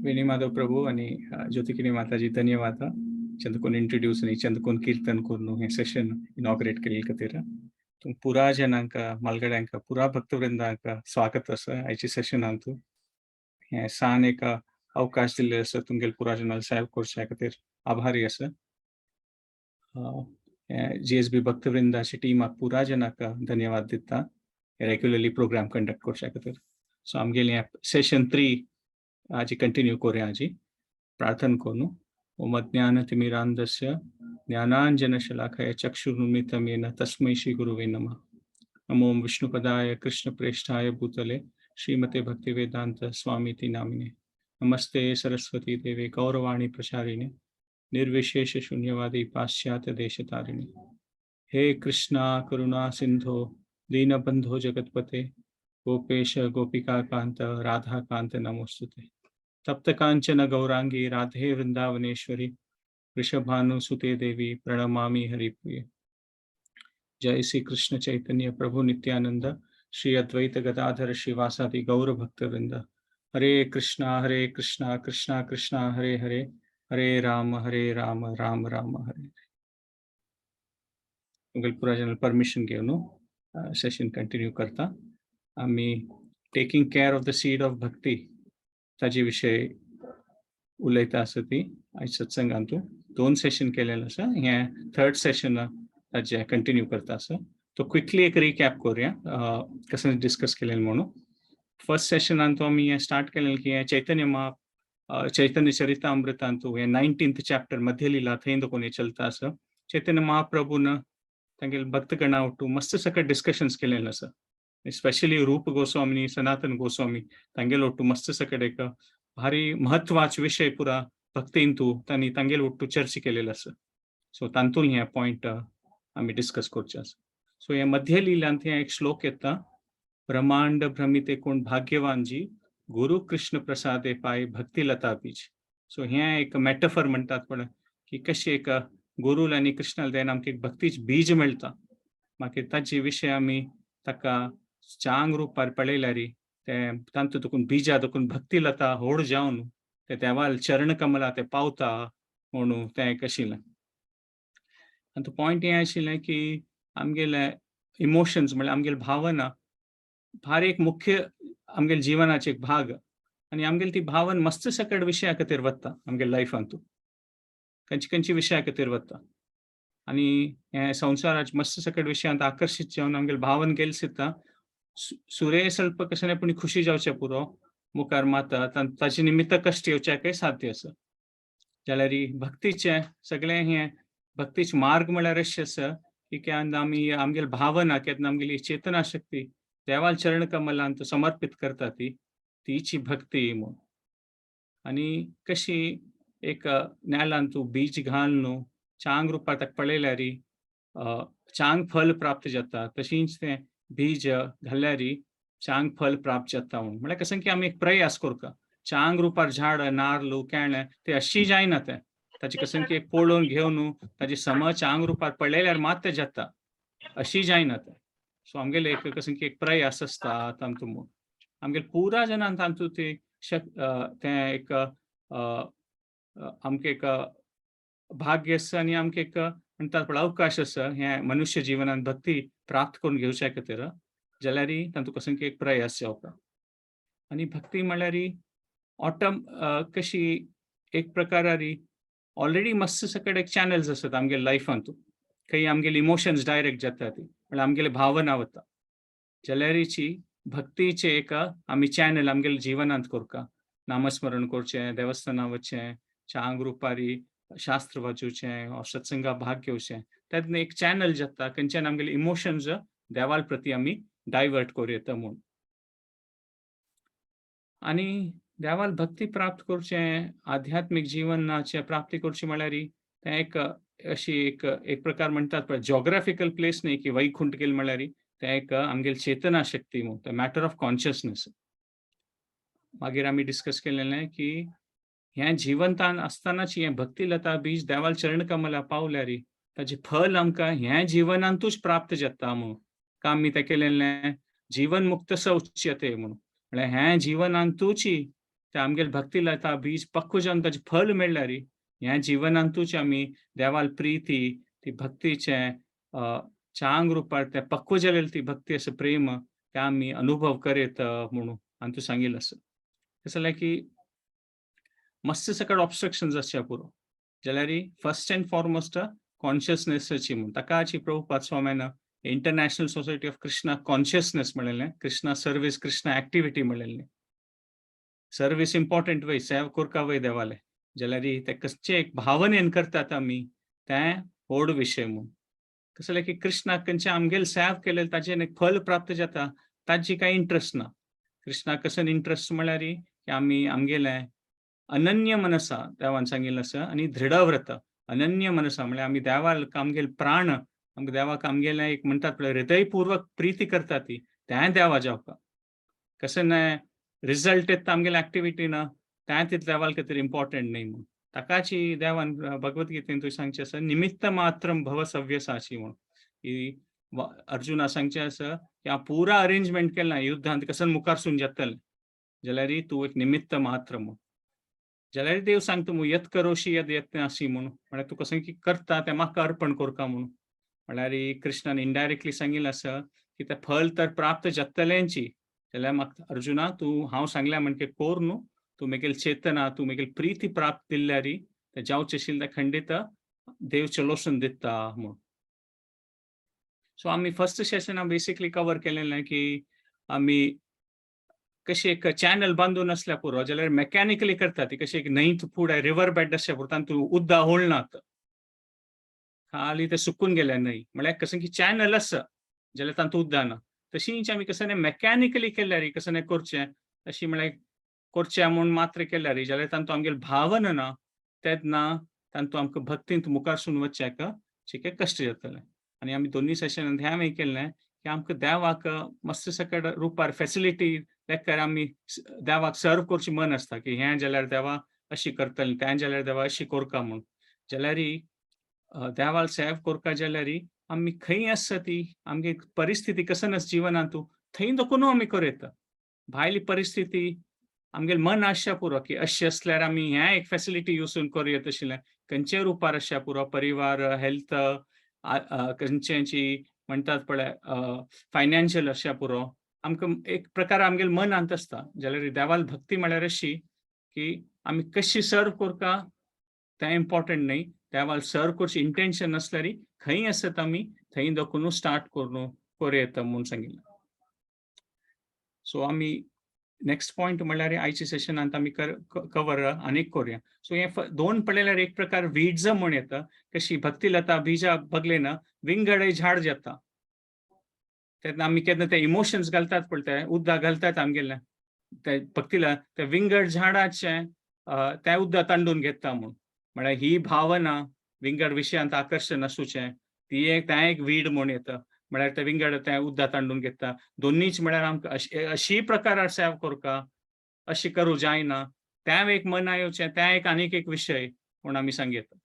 वेणीमाधव प्रभू आनी ज्योतिकिनी माताजी, धन्यवाद. चंदकोन इंट्रोड्यूस आनी चंदकोन कीर्तन करून हें सेशन इनॉग्रेट केल्ले खातीर. तुम पुरा जनांक, म्हालगड्यांक, पुरा भक्तवृंदांक स्वागत आसा आयच्या सेशनांतू. हें सान एक अवकाश दिल्ले आसा तुमगेले पुरा जनांक सेवा करच्या खातीर आभारी आसा. जीएसबी भक्तवृंदाच्या टिमाक, पुरा जनाक धन्यवाद दिता रेग्युलरली प्रोग्राम कंडक्ट करच्या खातीर. सो आमगेलें सेशन 3 आजी कंटिन्यू करूया. आजी प्रार्थना करून. ओम अज्ञानतिमिरान्धस्य ज्ञानाञ्जनशलाकया चक्षुरुन्मीलितं येन तस्मै श्री गुरुवे नमः. नमो विष्णुपदाय कृष्णप्रेष्ठाय भूतले श्रीमते भक्तिवेदांत स्वामीति नामिने. नमस्ते सरस्वती देवे गौरवाणी प्रचारिणे निर्विशेष शून्यवादी पाश्चात्य देशतारिणे. हे कृष्णा करुणा सिंधो दीनबंधो जगतपते गोपेश गोपिका कांत राधा कांत नमोस्तुते. तप्त कांचन गौरांगी राधे वृंदावनेश्वरी वृषभानुसुते देवी प्रणमामि हरिप्रिये. जय श्री कृष्ण चैतन्य प्रभु नित्यानंद श्री अद्वैत गदाधर श्रीवासादि गौर भक्तवृंद. हरे कृष्णा हरे कृष्णा कृष्णा कृष्णा हरे हरे, हरे राम हरे राम राम राम हरे हरे. तुमगेले पुरा जनरल परमिशन घेवन सेशन कंटिन्यू करता. आमी taking care of the seed of bhakti ताजे विशय उलयता आसा. ती आयज सत्संगांतू दोन सेशन केलेलें आसा, हें थर्ड सेशन ताजे कंटिन्यू करता आसा. तो क्विकली एक रिकॅप करूया कशें डिस्कस केलेलें म्हणून. फर्स्ट सेशनान आमी हें स्टार्ट केलें की हें चैतन्य महा चैतन्य चरितामृतांतू हें 19th chapter मध्यलीला थंय दोकोन चलता आसा. चैतन्य महाप्रभून तांगेले भक्तगणा ಒಟ್ಟು मस्त सकट डिस्कशन्स केलेलें आसा. स्पेशली रूप गोस्वामी, सनातन गोस्वामी तांगेले ಒಟ್ಟು मस्त सकट एक भारी महत्वाचे विषय पुरा भक्तींतू तांणी तांगेले ಒಟ್ಟು चर्चा केलेलो आसा. सो तांतून हे पॉयंट आमी डिस्कस करचे आसा. सो हे मध्य लिलांत हे एक श्लोक येता, ब्रह्मांड भ्रमिते कोण भाग्यवान जी गुरु कृष्ण प्रसादे पाय भक्ती लता बीज. सो हे एक मेटाफर म्हणटात पण की कशी एक गुरुल आनी कृष्णाल देन आमकां एक भक्तीच बीज मेळटा. मागीर ताजे विशय आमी ताका चांग रुपार पळयल्यार ते तांतू तुकून बीजा देखून भक्ती लता होड जावन ते देवाल चरण कमला ते पावता म्हणून तें एक आशिल्लें. आनी तो पॉयंट हें आशिल्लें की आमगेले इमोशन्स म्हणल्यार आमगेले भावना भारी एक मुख्य आमगेले जिवनाचे एक भाग आनी आमगेली ती भावना मस्त सकट विशया खातीर वता. आमगेले लायफांतू खंयचे खंयचे विशया खातीर वता आनी हे संवसाराचे मस्त सकट विशयांत आकर्शीत जावन आमगेले भावन गेल सिता सुरे ಸ್ವಲ್ಪ कशें पूण खुशी जावचें पुरो मुखार माता ताचे निमित्त कश्ट येवच्याकय साध्य आसा. जाल्यार भक्तीचें सगळें हें भक्तीचे मार्ग म्हळ्यार अशें आसा की केन्ना आमी आमगेली भावना, केन्ना आमगेली चेतना शक्ती देवाल चरण कमलांत समर्पित करता ती तीची भक्ती म्हूण. आनी कशी एक नेलान तूं बीज घाल न्हू चांग रुपार ताका पळयल्यार चांग फल प्राप्त जाता, तशीच तें बीज घाल्यार चांग फल प्राप्त जाता म्हूण. म्हळ्यार कशें की आमी एक प्रयास करता. चांग रुपार झाड, नार्ल, केळें ते अशी जायना. तें ताचे कशें की एक पळोवन घेवन ताजी सम चांग रुपार पळयल्यार मात तें जाता, अशी जायना तें. सो आमगेले एक कशें की एक प्रयास आसता तांतू म्हूण. आमगेले पुरा जनान तांतू ती तें एक आमकां एक भाग्य आसा आनी आमकां एक म्हणटात पळय अवकाश आसा हें मनुष्य जिवनान भक्ती प्राप्त करून घेवच्या खातीर, जाल्यार तातूंत कशें की एक प्रयास जावपा. आनी भक्ती म्हळ्यार ऑटम कशी एक प्रकारारी ऑलरेडी मस्त सकट एक चॅनल्स आसात आमगेले लायफांतू. खंय आमगेले इमोशन्स डायरेक्ट जाता ती म्हळ्यार आमगेले भावना वता. जाल्यारीची भक्तीचे एक आमी चॅनल आमगेले जिवनांत करता. नामस्मरण करचें, देवस्थाना वचचें, चांग रुपारी शास्त्र वाचुचें ऑर सत्संगा भाग घेवचें, तेन्ना एक चॅनल जाता खंयच्यान आमगेले इमोशन्स देवाल प्रती आमी डायवर्ट करूं येता म्हूण. आनी देवाल भक्ती प्राप्त करचें, आध्यात्मीक जिवनाचे प्राप्ती करची म्हळ्यार तें एक अशी एक एक प्रकार म्हणटात पळय जॉग्राफिकल प्लेस न्ही की वैकुंठ गेल म्हळ्यार तें एक आमगेली चेतना शक्ती म्हूण, तें मॅटर ऑफ कॉन्शियसनस. मागीर आमी डिस्कस केलेलें की हें जिवंतान आसतनाच हें भक्ती लता बीज देवाल चरण कमला पावल्यार ताजें फल आमकां हें जिवनांतूच प्राप्त जाता म्हूण. का आमी तें केलेलें जीवन मुक्त स उच्यते म्हूण. म्हळ्यार हें जिवनांतूच ते आमगेले भक्ती लता बीज पक्व जावन ताजें फल मेळ्ळ्यार ह्या जिवनांतूच आमी देवाल प्रिती ती भक्तीचें चांग रुपार तें पक्व जालेली ती भक्ती असो प्रेम ते आमी अनुभव करीत म्हणून आनी तूं सांगिल्लें आसा. तशें जाल्यार की मस्त सकट ऑब्स्ट्रक्शन्स आसच्या पुरो जाल्यार फर्स्ट एंड फॉरमोस्ट कॉन्शियसनेसाची म्हूण ताकाची प्रभुपाद स्वाम्यान International Society of Krishna Consciousness म्हणलेलें, कृष्णा सर्वीस, कृष्णा एक्टिविटी म्हणलेलें. सर्वीस इम्पॉर्टंट वय, सेव करका वय देवाले, जाल्यार ते कसचे एक भावनेन करतात आमी तें व्हड विशय म्हूण. कसं जालें की कृष्णाक खंयचें आमगेले सेव केलें ताजें एक फल प्राप्त जाता ताजी कांय इंट्रस्ट ना. कृष्णाक कसो इंट्रस्ट म्हळ्यार की आमी आमगेलें अनन्य मनसा देवान सांगिल्लें आसा आनी दृढव्रत. अनन्य मनसा म्हळ्यार आमी देवाक आमगेले प्राण, आमकां देवाक आमगेलें एक म्हणटात पळय हृदयपूर्वक प्रिती करता ती तें देवा जावपा. कशें ना रिजल्ट येता आमगेले एक्टिविटी ना तें तितलें देवाल खातीर इम्पॉर्टंट न्ही म्हूण. ताकाची देवान भगवद्गीतेन तुवें सांगचें आसा, निमित्त मात्रम भव सव्यसाची म्हूण. की अर्जुना सांगचें आसा की हांव पुरा अरेंजमेंट केलां युद्धांत कसन मुखारसून जातलें जाल्यार तूं एक निमित्त मात्र म्हूण. जाल्यार देव सांगता म्हूण यत करोशी यद यत्नासी म्हूण, म्हळ्यार तूं कसं की करता तें म्हाका अर्पण करका म्हूण. म्हळ्यार कृष्णान इनडायरेक्टली सांगिल्लें आसा की तें फल तर प्राप्त जातलेंची, जाल्यार म्हाका अर्जुना तूं हांव सांगल्या म्हणके कोर न्हू, तूं मेगेल चेतना, तूं मेगेल प्रिती प्राप्त दिल्यार तें जावचें आशिल्लें तें खंडीत देव चलोसून दिता म्हूण. सो आमी फर्स्ट सेशनान बेसिकली कवर केलेलें की आमी कशी एक चॅनल बांदून आसल्या पुरो जाल्यार मेकॅनिकली करता ती, कशी एक न्हंयत फुडें रिवर बेड आसल्या पुरो तातूंत उदक होळनात, खाली ते सुकून गेले न्हंय, म्हळ्यार कशें की चॅनल आसा जाल्यार तातूंत उदक ना. तशीच आमी कसं मेकॅनिकली केल्यार कसं नाही करचें अशी म्हळ्यार करचें म्हूण मात्र केल्यार जाल्यार तातूंत आमगेले भावना ना तेन्ना तातूंत आमकां भक्तींत मुखारसून वचच्याक चिके कश्ट जातलें. आनी आमी दोनूय सेशनान ह्यां हें केल्लें की आमकां देवाक मस्त सकट रुपार फेसिलिटी लेकर आमी देवाक सर्व करचें मन आसता की हें जाल्यार देवा अशी करतलें, तें जाल्यार देवा अशी करका म्हूण. जाल्यार देवाक सेव करका जाल्यार आमी खंय आसा ती आमगे परिस्थिती कसन आसा जिवनांतू थंय दखून आमी करयता. भायली परिस्थिती आमगेले मन आसच्या पुरो की अशें आसल्यार आमी हें एक फेसिलिटी यूज करूं येता आशिल्लें, खंयच्या रुपार आसच्या पुरो, परिवार, हेल्थ, खंयची म्हणटात पळय फायनान्शियल आसच्या पुरो, आमकां एक प्रकार आमगेले मनांत आसता. जाल्यार देवाल भक्ती म्हळ्यार अशी की आमी कशी सर्व करता तें इम्पॉर्टंट न्हय, देवाल सर्व करची इंटेन्शन आसल्यार खंय आसत आमी थंय दखून स्टार्ट करून करूं येता म्हूण सांगिल्लें. सो आमी नेक्स्ट पॉयंट म्हणल्यार आयच्या सेशनांत आमी कवर आनीक करुया. सो हे दोन पळयल्यार एक प्रकार वीड्स म्हूण येता, कशी भक्ती लता बीजा बगले ना विंगड झाड जाता तेन्ना आमी केन्ना ते इमोशन्स घालतात पळय, ते उदक घालतात आमगेले ते भक्तीला ते विंगड झाडाचे ते उदक तांडून घेता म्हूण. म्हळ्यार ही भावना विंगड विशयांत आकर्शण आसूचें ती एक तें एक वीड म्हूण येता, म्हळ्यार ते विंगड तें उदक तांडून घेता. दोनीच म्हळ्यार आमकां अशी प्रकार सेव करका अशी करूं जायना, तें एक मना येवचें तें एक आनीक एक विशय म्हूण आमी सांगयता.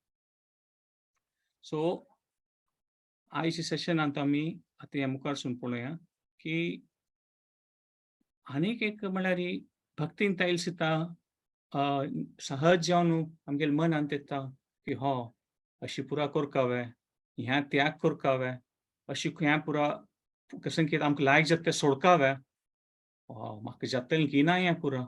सो आयच्या सेशनांत आमी आतां ह्या मुखारसून पळोवया की आनीक एक म्हळ्यार भक्तीन तायल सिता सहज जावन आमगेले मनांत येता की हो अशी पुरा करकावे, ह्या त्याग करकावे, अशी ह्या पुरा कसं की आमकां लायक जाता तें सोडकावे, म्हाका जातलें की ना हें पुरा.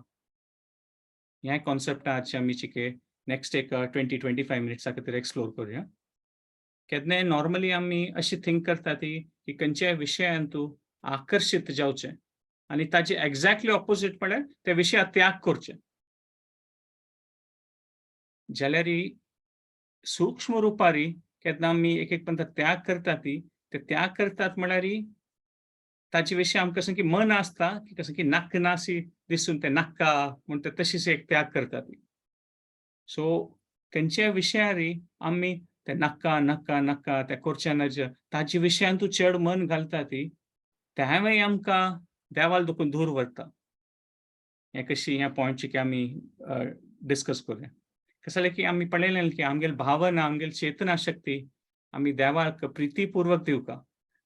ह्या कॉन्सेप्टाचे आमी चिके नेक्स्ट एक 20-25 मिनट्सा खातीर एक्सप्लोर करुया. केन्नाय नॉर्मली आमी अशी थिंक करता ती की खंयच्याय विशयान तूं आकर्शीत जावचें आनी ताजे एक्झॅक्टली ऑपोजीट म्हळ्यार त्या विशयाक त्याग करचें. जाल्यार सूक्ष्म रुपारी केन्ना आमी एक एक पंथ त्याग करता ती ते त्याग करतात म्हळ्यार ताचे विशीं आमकां कसं की मन आसता की कसं की नाक्क नासी दिसून ते नाक्का म्हूण ते तशीच एक त्याग करतात. सो खंयच्या विशयारी आमी ते नाक्का नाक्का नाक्का ते करचे ना ताजे विशयान तूं चड मन घालता ती तेंवूय आमकां देवाल दुखून दूर व्हरता. हें कशी ह्या पॉयंटची की आमी डिस्कस करुया. कसं जालें की आमी पळयलें की आमगेले भावना आमगेली चेतना शक्ती आमी देवाक प्रितीपूर्वक दिवका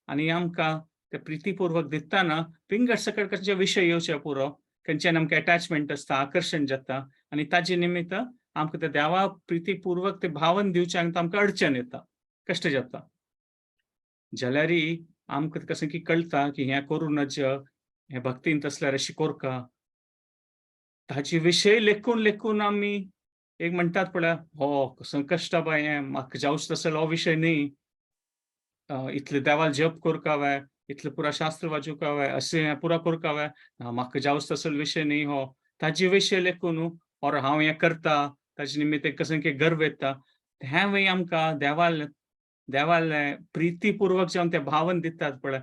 आनी आमकां ते प्रितीपूर्वक दिताना विंगड सकट कसले विशय येवचे पुरो खंयच्यान आमकां एटॅचमेंट आसता, आकर्शण जाता आनी ताजे निमित्त आमकां ते देवा प्रितीपूर्वक ते भावन दिवच्याक आमकां अडचण येता, कश्ट जाता. जाल्यारय आमकां कशें की कळटा की हें करूं नज, हें भक्तीन तसल्यार अशें कोरका. ताजे विशय लेखून लेखून आमी एक म्हणटात पळय, हो कसो कश्ट बाय हें, म्हाका जावच तसलो हो विशय न्ही. इतले देवाल जप करका व्हय, इतलें पुरा शास्त्र वाचूंक व्हय, अशें पुरा करका व्हय, म्हाका जावच तसलो विशय न्ही हो. ताजे विशय लेखून और हांव हें करता, ताजे निमित्त कशें की गर्व येता. हें वय आमकां देवाल देवाल प्रितीपूर्वक जेवन ते भावन दितात पळय,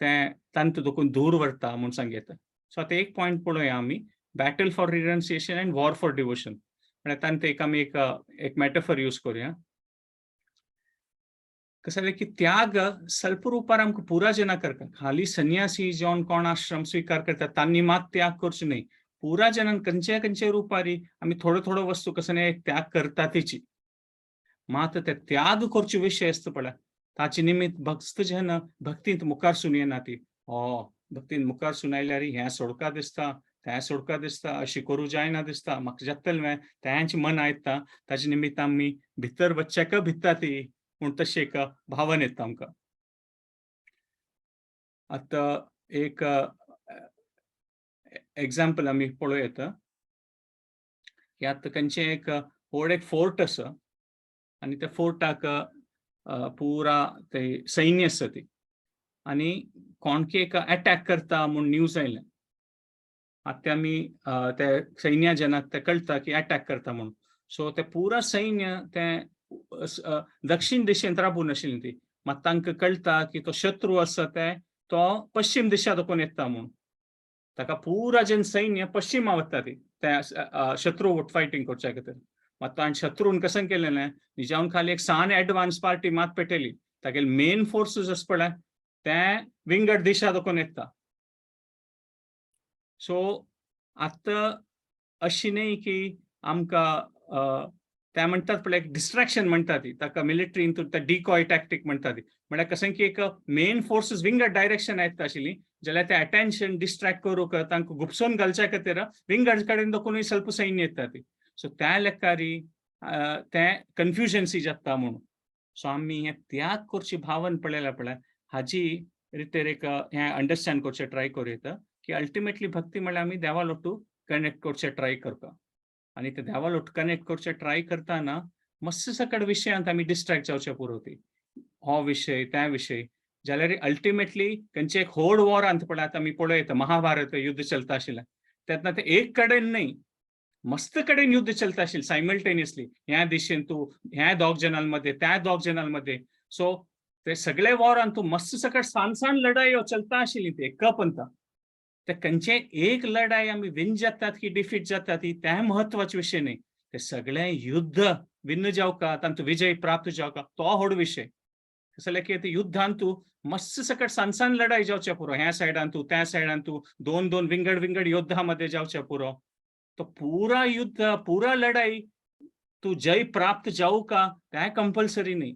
तें तांतू देखून दूर व्हरता म्हूण सांगता. सो आतां एक पॉयंट पळोवया आमी, battle for renunciation and war for devotion. म्हळ्यार तांतू एक आमी एक एक मॅटफर यूज करुया. कसं जालें की त्याग स्वल्प रुपार आमकां पुरा जना करता. खाली संन्यासी जेवन कोण आश्रम स्विकार करता तांणी मात त्याग करचो न्ही. पुरा जनान खंयच्या खंयच्या रुपारी आमी थोडो थोडो वस्तू कसं न्ही त्याग करता तेची. मात ते त्याग करचे विशय आसता पळय, ताचे निमित्त भक्त जन भक्तींत मुखार सून येना ती. हो भक्तीन मुखार सून आयल्यार हें सोडका दिसता, तें सोडका दिसता, अशें करूं जायना दिसता, म्हाका जातलें तेंच मन आयता. ताजे निमित्त आमी भितर वच्च्याक भिता ती म्हूण तशें एक भावन येता आमकां. आतां एक एग्जाम्पल आमी पळोवं येता की आतां खंयचें एक व्हड एक फोर्ट आसा आनी त्या फोर्टाक पुरा ते सैन्य आसा ती आनी कोणकी एक अटॅक करता म्हूण न्यूज आयलें. आतां आमी ते सैन्य जनाक ते कळटा की अटॅक करता म्हूण. सो ते पुरा सैन्य तें दक्षिण दिशेन राबून आशिल्ली ती. मात तांकां कळटा की तो शत्रू आसा ते तो पश्चिम दिशा दाखोवन येता म्हूण. ताका पुरा जन सैन्य पश्चिमा वता ती त्या शत्रू फायटींग करच्या खातीर. मात ताण शत्रून कशें केलें, निजावन खाली एक सान एडवान्स पार्टी मात पेटयली. तागेले मेन फोर्सीस आसा पळय ते विंगड दिशा दाखोवन येता. सो आतां अशी न्ही की आमकां ते म्हणटात पळय एक डिस्ट्रॅक्शन म्हणटा ती, ताका मिलिटरीन ते डिकॉय टॅक्टीक म्हणटा ती. म्हळ्यार कशें की एक मेन फोर्सीस विंगड डायरेक्शन येता आशिल्ली जाल्यार ते अटेन्शन डिस्ट्रॅक्ट करूंक तांकां गुपसोवन घालच्या खातीर विंगड कडेन दाखोवनूय स्वल्प सैन्य येता ती. सो त्या लेखारी तें कन्फ्युजन्सी जाता म्हणून. सो आमी हें त्याग करची भावन पळयल्या पळय हाजी रितेर एक हें अंडरस्टँड करचें ट्राय करूं येता की अल्टिमेटली भक्ती म्हळ्यार आमी देवा लोटू कनेक्ट करचें ट्राय करता. आनी ते देवा लोट कनेक्ट करचें ट्राय करतना मस्त सकट विशयांत आमी डिस्ट्रॅक्ट जावचे पुरो ती, हो विशय त्या विशय. जाल्यार अल्टिमेटली खंयचे एक व्हड वॉरांत पळय आतां आमी पळयता महाभारत युद्ध चलता आशिल्लें तेन्ना ते एक कडेन न्ही मस्त कडेन युद्ध चलता आशिल्लें सायमल्टेनियसली, ह्या दिशेन तूं ह्या दोग जनांमध्ये त्या दोग जनांमध्ये. सो ते सगळे वॉरान तूं मस्त सकट सान सान लढायो चलता आशिल्ली ती एका पंता. ते खंयचे एक लढाई आमी विन जातात की डिफीट जातात ती तें म्हत्वाचे विशय न्ही. ते सगळे युद्ध विन्न जावका, तांचो विजय प्राप्त जावका तो व्हड विशय. जाल्यार की ते युद्धान तूं मस्त सकट सान सान लढाई जावच्या पुरो, ह्या सायडान तूं त्या सायडान तूं दोन दोन विंगड विंगड योद्धा मध्ये जावच्या पुरो. तो पुरा युद्ध पुरा लढाई तूं जय प्राप्त जावू का तें कंपल्सरी न्ही.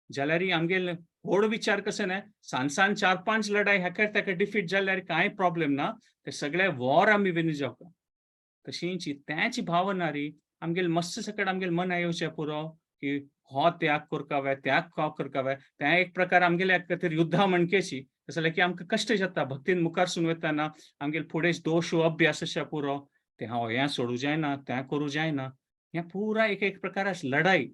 जाल्यार आमगेले व्हड विचार कशें न्ही सान सान चार पांच लढाई हेका ताका डिफीट जाल्यार कांय प्रॉब्लेम ना, ते सगळे वॉर आमी विन जावका. तशींच त्याची भावना री आमगेले मस्त सकट आमगेले मन येवचें पुरो की हो त्याग करका व्हय, त्याग करका व्हय. तें एक प्रकार आमगेले खातीर युद्धा म्हणकेची. जाल्यार की आमकां कश्ट जाता भक्तीन मुखार सून वतना आमगेले फुडें दोश अभ्यास आसा पुरो, तें हांव हें सोडूं जायना तें करूं जायना, हें पुरा एक एक प्रकार लढाई.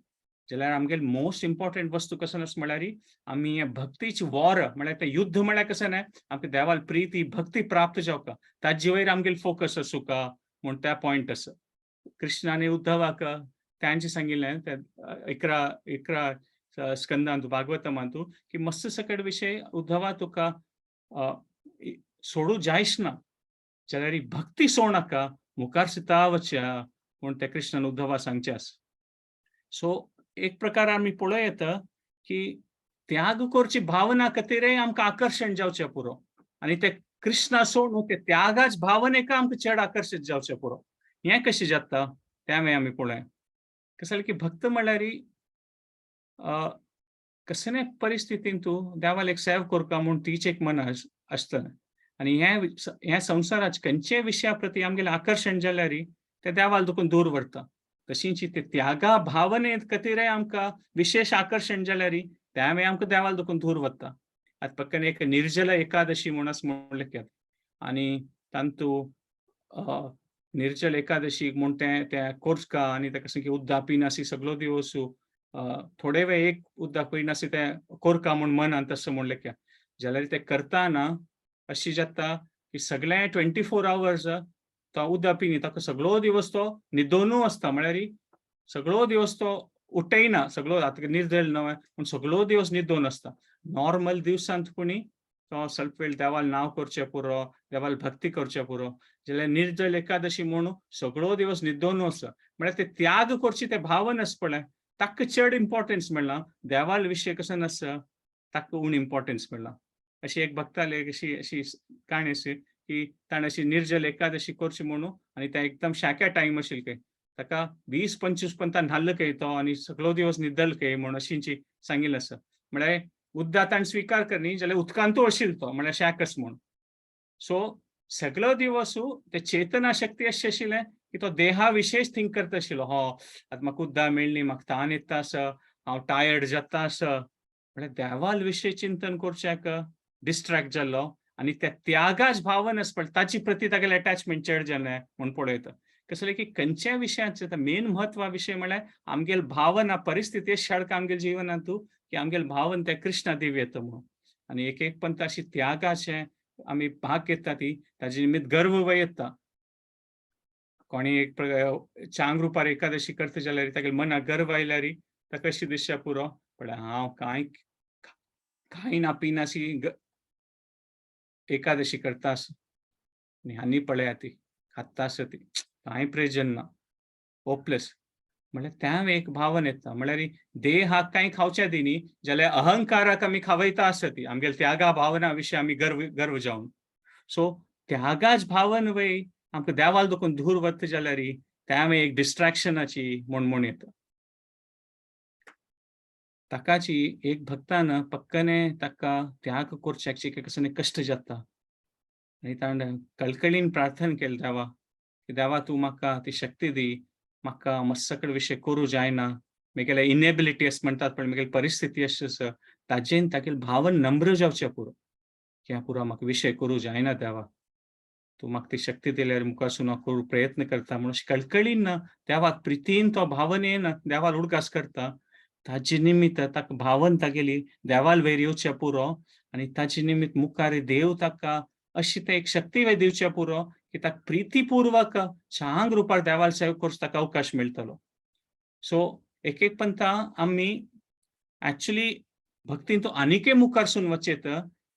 जाल्यार आमगेले मोस्ट इम्पॉर्टंट वस्तू कसं आसा म्हळ्यार आमी हें भक्तीची वॉर म्हळ्यार तें युद्ध म्हळ्यार कशें न्ही आमकां देवाल प्रिती भक्ती प्राप्त जावका ताजे वयर आमगेले फोकस आसूका म्हूण त्या पॉयंट आसा. कृष्णाने उद्धवाक तांचे सांगिल्लें त्या 11 स्कंदांतू भागवतमांतू की मस्त सकट विशय उद्धवा तुका सोडू जायच ना, जाल्यार भक्ती सोड नाका, मुखार सुद्दां वचया म्हूण ते कृष्णान उद्धवा सांगचे आसा. सो एक प्रकार आमी पळोवं येता की त्याग करची भावना खातीरय आमकां आकर्शण जावचें पुरो आनी ते कृष्णा सोडून ते त्यागाच भावनेक आमकां चड आकर्शीत जावचें पुरो. हें कशें जाता तें मागीर आमी पळोवया. कशें जालें की भक्त म्हळ्यार कसले परिस्थितीन तूं देवाक एक सेव करता म्हूण तीच एक मन आसतलें. आनी ह्या संवसाराच खंयच्याय विशया प्रती आमगेलें आकर्शण जाल्यार ते देवाल दुखून दूर व्हरता. तशींच ते त्यागा भावने खातीरय आमकां विशेश आकर्शण जाल्यार त्यावेळी आमकां देवाल दुखून दूर वता. आतां पक्कन एक निर्जल एकादशी म्हणून म्हणलें आनी तांतू निर्जल एकादशी म्हूण तें त्या कोर्सका आनी ताका सांग उद्दा पिनासी सगलो दिवस, थोडे वेळ एक उद्दा पिनासी ते कोरका म्हूण मनान तशें म्हणलें क्या जाल्यार ते करताना अशी जाता की सगळे 24 आवर्स तो उद्दा पिनी, ताका सगळो दिवस तो न्हिदोनू आसता, म्हळ्यार सगळो दिवस तो उठयना, सगळो आतां निर्जल न्हय पूण सगळो दिवस न्हिदोन आसता. नॉर्मल दिवसांत कोणी तो स्वल्प वेळ देवाल नांव करचें पुरो, देवाल भक्ती करचें पुरो, जाल्यार निर्जल एकादशी म्हणून सगळो दिवस न्हिदोन आसा, म्हळ्यार ते त्याग करची ते भावन आसा पळय ताका चड इम्पॉर्टन्स मेळ्ळा, देवाल विशय कसो आसा ताका उण इम्पॉर्टन्स मेळ्ळा. अशी एक भक्ताले अशी अशी काणी अशी की ताणें अशी निर्जल एकादशी करची म्हणून आनी ते एकदम शाक्या टायम आशिल्ले काय ताका 20-25 पंता न्हाल्ल काय तो आनी सगळो दिवस न्हिदल काय म्हणून अशींची सांगिल्लें आसा. म्हळ्यार उद्दा ताणें स्विकार करनी जाल्यार उदकांतू आशिल्लो तो, म्हळ्यार शाकस म्हूण. सो सगळो दिवस ते चेतना शक्ती अशी आशिल्लें की तो देहा विशेष थिंक करता आशिल्लो, हो आतां म्हाका उद्दा मेळ्ळी, म्हाका तान येता आसा, हांव टायर्ड जाता आसा, म्हळ्यार देवाल विशय चिंतन करच्याक डिस्ट्रॅक्ट जाल्लो आनी त्या त्यागाच भावन आसा पळय ताची प्रती तागेलें अटॅचमेंट चड जालें म्हूण पळयता. कसलें की खंयच्या विशयाचें मेन म्हत्व विशय म्हळ्यार आमगेल भावना परिस्थिती सारक आमगेल जिवनांतू की आमगेल भावन त्या कृष्णा दिव येता म्हणून. आनी एक एक पंत अशी त्यागाचे आमी भाग घेता ती ताजे निमित्त गर्व वय येता. कोणी एक चांग रुपार एकादशी करता जाल्यार तागेले मनाक गर्व आयल्यार ताका अशी दिसच्या पुरो पण हांव कांय कांय ना पिनाशी एकादशी करता आनी हानी पळया ती खाता आसा ती कांय प्रयोजन ना, होपलेस. म्हळ्यार त्या एक भावन येता, म्हळ्यार देहाक कांय खावच्या दिनी जाल्यार अहंकाराक आमी खावयता आसा ती आमगेले त्यागा भावना विशय आमी गर्व गर्व जावन. सो त्यागाच भावन वय आमकां देवाल दुखून दूर वता जाल्यार त्या एक डिस्ट्रॅक्शनाची म्हूण म्हूण येता. ताकाची एक भक्तान पक्कने ताका त्याग करच्याक कसले कश्ट जाता आनी ताणें कळकळीन प्रार्थना केली देवा की देवा तूं म्हाका ती शक्ती दी, म्हाका मस्सकड विशय करूं जायना, म्हगेले इनेबिलिटी अशें म्हणटात पण म्हगेली परिस्थिती अशी आसा ताजेन तागेले भावन नम्र जावचें पुरो की ह्या पुरो म्हाका विशय करूं जायना देवा, तूं म्हाका ती शक्ती दिल्यार मुखारसून हांव करूं प्रयत्न करता म्हणून कळकळीन देवाक प्रितीन तो भावनेन देवाक उडगास करता. ताजे निमित्त ताका भावन तागेली देवाल वयर येवचें पुरो आनी ताजे निमित्त मुखार देव ताका अशी ते एक शक्ती वयर दिवचें पुरो की ताका प्रितीपूर्वक चांग रुपार देवाल सेवा करचो ताका अवकाश मेळटलो. सो एक एक पंथा आमी एक्चुली भक्तीन तो आनीकय मुखारसून वचेत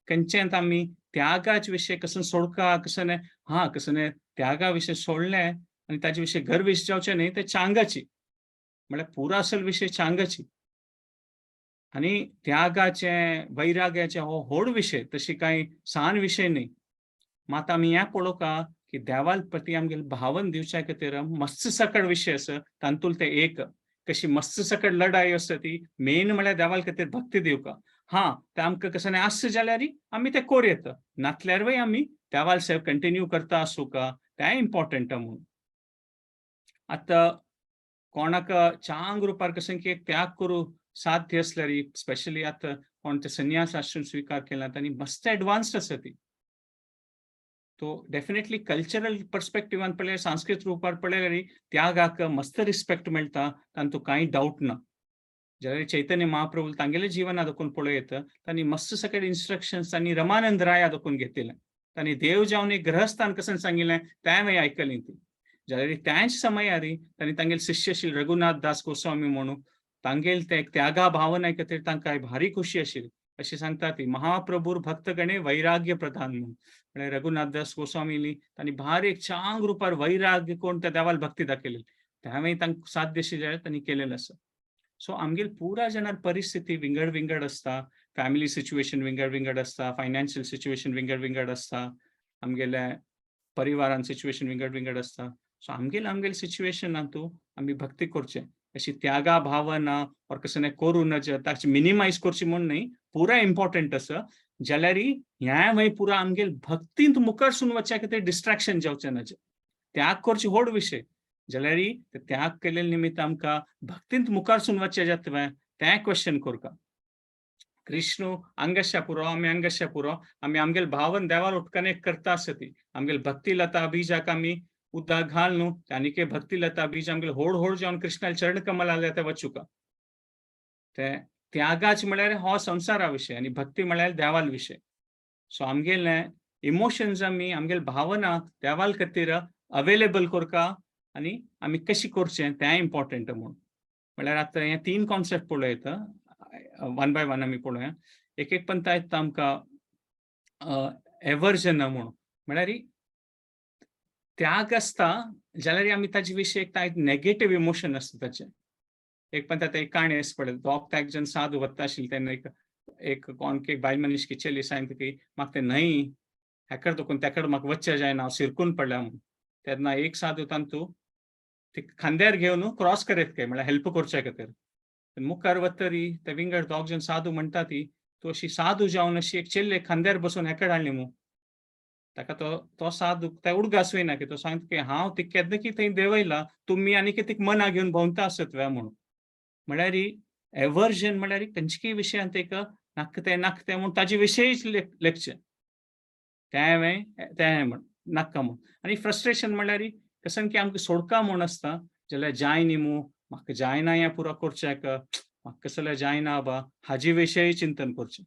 खंयच्यान आमी त्यागाच विशय कसो सोडका कसो हा कसो त्यागा विशय सोडले आनी ताजे विशय गर्व जावचे न्ही ते चांगाची, म्हळ्यार पुरा असल विशय चांगाची आनी त्यागाचे वैराग्याचे हो व्हड विशय, तशी कांय सान विशय न्ही. मात आमी हें पळोवका की देवाल प्रती आमगेले भावन दिवच्या खातीर मस्त सकड विशय आसा तातूंत ते एक कशी मस्त सकड लढाई आसा ती मेन म्हळ्यार देवाल खातीर भक्ती दिवका. हा ते आमकां कसं आसता जाल्यार आमी ते कोर येता, नातल्यारूय आमी देवाल सेव कंटिन्यू करता आसूं का तें इम्पॉर्टंट म्हणून. आतां कोणाक चांग रुपार कसं की एक त्याग करूं साध्य आसल्यार स्पेशली आतां कोण ते संन्यास आश्रम स्विकार केला तांणी मस्त एडवान्स्ड आसा ती, तो डेफिनेटली कल्चरल पर्सपेक्टिवान पळयल्यार सांस्कृतीक रुपार पळयल्यार त्यागाक मस्त रिस्पेक्ट मेळटा, तातूंत कांय डावट ना. जाल्यार चैतन्य महाप्रभू तांगेले जिवना दाखोवन पळयत तांणी मस्त सगळे इन्स्ट्रक्शन्स तांणी रमानंद राया दाखोवन घेतिल्लें, तांणी देव जावन एक गृहस्थान कसं सांगिल्लें तें मागीर आयकलें ती. जाल्यार त्याच समयार तांणी तांगेले शिष्य आशिल्ले रघुनाथ दास गोस्वामी म्हणून तांगेल ते त्यागा भावना खातीर तांकां भारी खुशी आशिल्ली. अशी सांगता ती महाप्रभूर भक्तगणे वैराग्य प्रधान म्हणून, म्हळ्यार रघुनाथ दास गोस्वामीली तांणी भारी एक चांग रुपार वैराग्य कोण त्या देवाल भक्ती दाखयली त्यावेळी तांकां साध्य जाल्यार तांणी केलेलें आसा. सो आमगेल पुरा जाणार परिस्थिती विंगड विंगड आसता, फॅमिली सिच्युएशन विंगड विंगड आसता, फायनान्शियल सिच्युएशन विंगड विंगड आसता, आमगेल्या परिवारान सिच्युएशन विंगड विंगड आसता. सो आमगेल आमगेल सिच्युएशनांतू आमी भक्ती करचें. अशी त्यागा भावना और कसं करूं नज, ताची मिनिमायज करची म्हूण न्हय, पुरा इम्पॉर्टंट आसा. जाल्यार ह्या मागीर पुरा आमगेल भक्तींत मुखारसून वचच्या खातीर डिस्ट्रॅक्शन जावचें नज. त्याग करची व्हड विशय, जाल्यार त्याग केल्ले निमित्त आमकां भक्तींत मुखारसून वचचें जाता तें क्वेश्चन करका. कृष्ण अंगश्या पुरो, आमी अंगश्या पुरो, आमी आमगेल भावन देवाल कनेक्ट करता आसती. आमगेल भक्ती लता बीजाक आमी उदक घाल न्हू, आनीक भक्ती लता बीज आमगेल होड होड जावन कृष्णाल चरण कमल आल्या ते वचुका. ते त्यागाच म्हळ्यार हो संवसारा विशय आनी भक्ती म्हळ्यार देवाल विशय. सो आमगेले इमोशन्स आमी आमगेल भावना देवाल खातीर अवेलेबल करका आनी आमी कशी करचें तें इम्पॉर्टंट म्हूण. म्हळ्यार आतां हे तीन कॉन्सेप्ट पळयता, वन बाय वन आमी पळोवया. एक एक पंथा येता आमकां एवर्जन म्हूण. म्हळ्यार त्याग आसता जाल्यार आमी ताजे विशीं एक नेगेटीव इमोशन आसता ताचें. एक पण आतां एक काणी आसा पळय, दोग त्याग जण साधू वता आशिल्ले तेन्ना एक एक कोण एक बायल मनीस की चेली सांगता की म्हाका तें न्हय हेकड दोकून तेकड म्हाका वच्चें जायना, हांव सिरकून पडल्या म्हूण. तेन्ना एक साधू तांतू ते खांद्यार घेवन क्रॉस करीत काय, म्हळ्यार हेल्प करच्या खातीर. मुखार वतरी ते विंगड दोग जण साधू म्हणटा ती तूं अशी साधू जावन अशी एक चेल्ले खांद्यार बसून हेकड हाडली मू. ताका तो तो साधू ते उडगास वयना की तो सांगता की हांव ती केन्ना की थंय देंवयला, तुमी आनी कितें मना घेवन भोंवता आसत वे म्हणून. म्हळ्यार एवर्जन म्हळ्यार खंयच्याय विशयांत एक नाका तें नाका तें म्हूण ताजे विशयच लेखचें, तें तें म्हण नाका म्हूण. आनी फ्रस्ट्रेशन म्हळ्यार कसं की आमकां सोडका म्हूण आसता जाल्यार जाय न्ही मू, म्हाका जायना हें पुरो करच्याक, म्हाका कसलें जायना बा, हाजे विशय चिंतन करचें.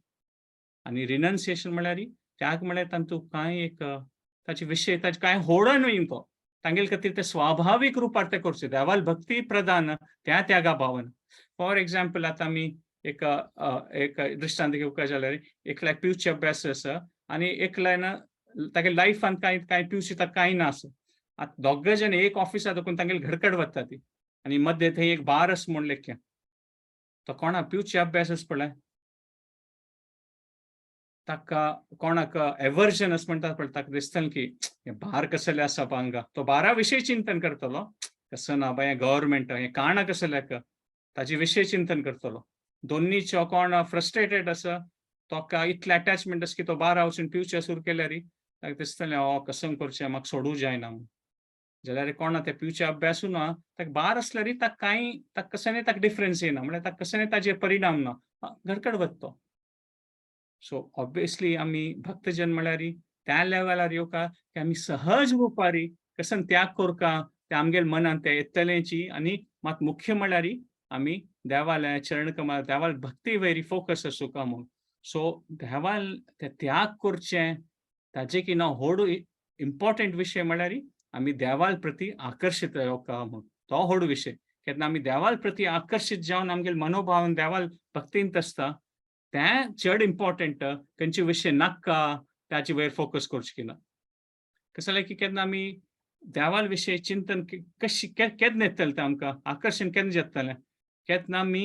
आनी रिनन्सिएशन म्हळ्यार त्याग म्हळ्यार तांतू कांय एक ताचे विशय ताचे कांय होड न्हय तो तांगेले खातीर ते स्वाभावीक रुपार ते करचे. देवाल भक्ती प्रधान त्या त्यागा भावन. फॉर एग्जाम्पल आतां आमी एक एक दृश्टांत घेवका जाल्यार एकल्याक पिवचे अभ्यास आसा आनी एकल्यान तागे लायफान कांय कांय पिवचे ताका कांय ना आसा. आतां दोग जण एक ऑफिसा दोकून तांगेले घरकड वता ती आनी मध्य थंय एक बार आसा म्हूण लेख्या, तो कोणा पिवचे अभ्यास आसा पळय ताका कोणाक एवर्जन अशें म्हणटा पळय, ताका दिसतलें की हें बार कसलें आसा हांगा, तो बारा विशय चिंतन करतलो, कसं ना बाय हें गव्हर्मेंट हें काणा कसल्याक ताजे विशय चिंतन करतलो. दोन्नीचो कोण फ्रस्ट्रेटेड आसा, तोका इतलें अटॅचमेंट आसा की तो बारा वचून पिवचें सुरू केल्यार ताका दिसतलें हो कसं करचें म्हाका सोडूं जायना म्हूण. जाल्यार कोणा ते पिवचे अभ्यासू ना, ताका बार आसल्यार ताका कांय ताका कसं ताका डिफरन्स येना, म्हळ्यार ताका कसं ताजेर परिणाम ना, घरकड वता. सो ऑब्वियसली आमी भक्तजन म्हळ्यार त्या लेवलार येवका की आमी सहज रुपारी कसं त्याग करका ते आमगेल मनान ते येतलेंची. आनी मात मुख्य म्हळ्यार आमी देवाल्या चरण कमल देवाल भक्ती वयरी फोकस आसूका म्हूण. सो देवाल ते त्याग करचें ताजे की ना व्हड इम्पॉर्टंट विशय म्हळ्यार आमी देवाल प्रती आकर्शीत जावका म्हूण, तो व्हड विशय. केन्ना आमी देवाल प्रती आकर्शीत जावन आमगेल मनोभावन देवाल भक्तींत आसता तें चड इम्पॉर्टंट, खंयचे विशय नाका ताचे वयर फोकस करचें की ना. कसं जालें की केन्ना आमी देवाल विशय चिंतन कशी केन्ना येतलें तें आमकां आकर्शण केन्ना जातलें, केन्ना आमी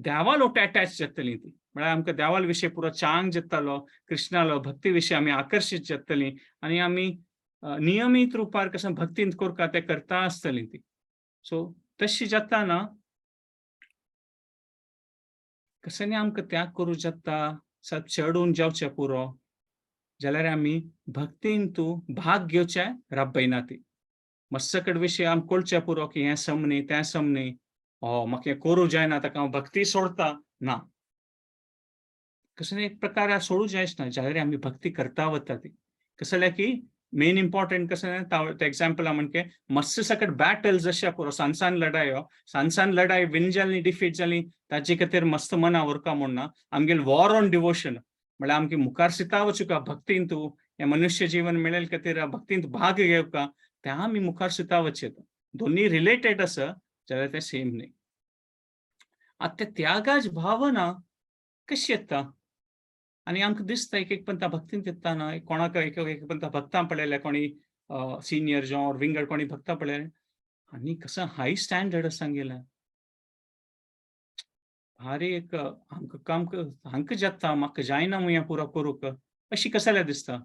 देवाल ओट अटॅच जातलीं ती, म्हळ्यार आमकां देवाल विशय पुरो चांग जातालो, कृष्णालो भक्ती विशय आमी आकर्शीत जातलीं आनी आमी नियमीत रुपार कसं भक्तींत करता तें करता आसतलीं ती. सो तशी जाता ना कसं न्ही आमकां त्याग करूं जाता सब चडून जावचें पुरो, जाल्यार आमी भक्तीन तूं भाग घेवचें राबयना ती. मस्सकड विशय आमकां कळचें पुरो की हें सम न्ही तें सम न्ही, हो म्हाका हें करूं जायना ताका हांव भक्ती सोडता ना, कसं एक प्रकार सोडूं जायच ना, जाल्यार आमी भक्ती करता वता ती. कसं जाल्यार की मेन इम्पॉर्टंट कसं एग्जाम्पल म्हणजे मस्त सकट बॅटल जशे पुरो सान सान लढायो, सान सान लढाय विन जाली डिफीट जाली ताजे खातीर मस्त मना उरका म्हूण ना. आमगेल वॉर ऑन डिवोशन म्हळ्यार आमगे मुखार सिता वचुका भक्तीन तूं हें मनुष्य जीवन मेळेल खातीर भक्तींत भाग घेवका त्या आमी मुखार सिता वचेत. दोन्ही रिलेटेड आसा जाल्यार तें सेम न्ही. आतां ते त्यागाच भावना कशी येता आनी आमकां दिसता एक एक पंथा भक्तींत येता ना, कोणाक एक एक पंथा भक्तां पळयल्या कोणी सिनियर जावं विंगड कोणी भक्तां पळयल्या आनी कसं हाय स्टँडर्ड आसा गेल्या भारी एक आमकां काम हांकां जाता म्हाका जायना म्हूण हें पुरो करूंक अशी कशें जाल्यार दिसता.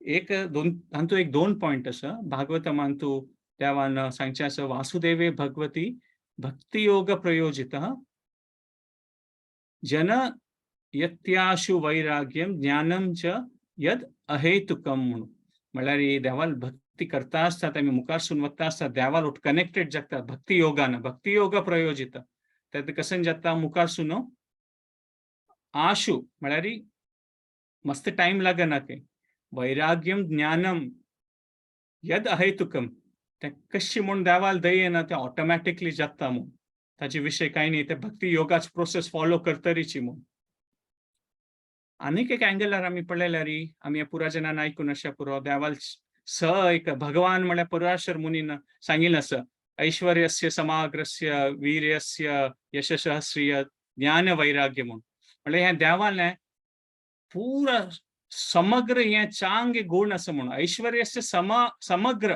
एक दोन हातूंत एक दोन पॉयंट आसा. भागवतमान तूं देवान सांगचें आसा वासुदेवे भगवती भक्तियोग प्रयोजितः जन यत्याशु वैराग्यम ज्ञानम च यद अहेतुकम म्हणून. म्हळ्यार ही देवाल भक्ती करता आसता, आमी मुखारसून वता आसता, देवाल कनेक्टेड जाता भक्ती योगान, भक्ती योग प्रयोजित. तेन्ना कशें जाता मुखारसून आशु म्हळ्यार मस्त टायम लागना ते वैराग्यम ज्ञानम यद अहेतुकम, तें कशी म्हूण देवाल दयेना तें ऑटोमॅटिकली जाता म्हूण, ताजे विशय कांय न्ही. ते भक्ती योगाच प्रोसेस फॉलो करतरीची म्हूण. आनीक एक अँगलार आमी पळयल्यार, आमी पुरा जनान आयकून अशें पुरो, देवाल स एक भगवान म्हळ्यार पराशर मुनीन सांगिल्लें आसा, ऐश्वर्यस्य समाग्रस्य वीर्यस्य यशसः श्रिय ज्ञान वैराग्य म्हूण. म्हळ्यार हें देवालें पुरा समग्र हें चांग गुण आसा म्हूण. ऐश्वर्यस्य समग्र,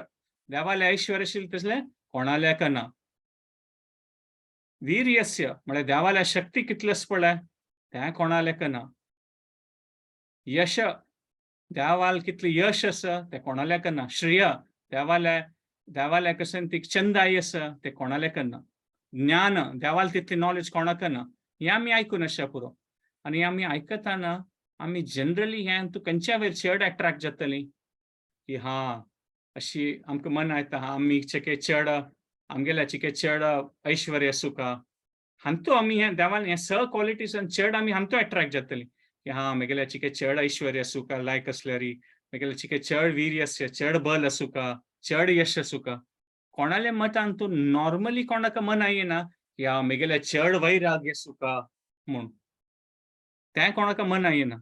देवालें ऐश्वर्य आशिल्लें तसलें कोणाल्याक ना. वीर्यस्य म्हळ्यार देवाल्या शक्ती कितली आसा पळय तें कोणाल्याक ना. यश, देवाल कितली यश आसा तें कोणाल्याक ना. श्रेय, देवाल्या देवाल्या कशें ती चंदाई आसा तें कोणाल्याक ना. ज्ञान, देवाल तितली नॉलेज कोणाक ना. हें आमी आयकून आसा पुरो. आनी आमी आयकताना आमी जनरली हें तूं खंयच्या वयर चड एट्रॅक्ट जातली की हा अशी आमकां मन येता, हा आमी चिके चड आमगेल्या चिके चड ऐश्वर्य सुखा हांतू आमी हें देवान हें स क्वॉलिटीजान चड आमी हांतू एट्रॅक्ट जातली की हा म्हगेल्या चिके चड ऐश्वर्य सुखा लायक आसल्यारी, म्हगेल्या चिके चड वीर्य, चड बल आसुका, चड यश आसुका. कोणाल्या मतान तूं नॉर्मली कोणाक मना येना की हा म्हगेल्या चड वैराग्य सुखा म्हूण, तें कोणाक मना येना.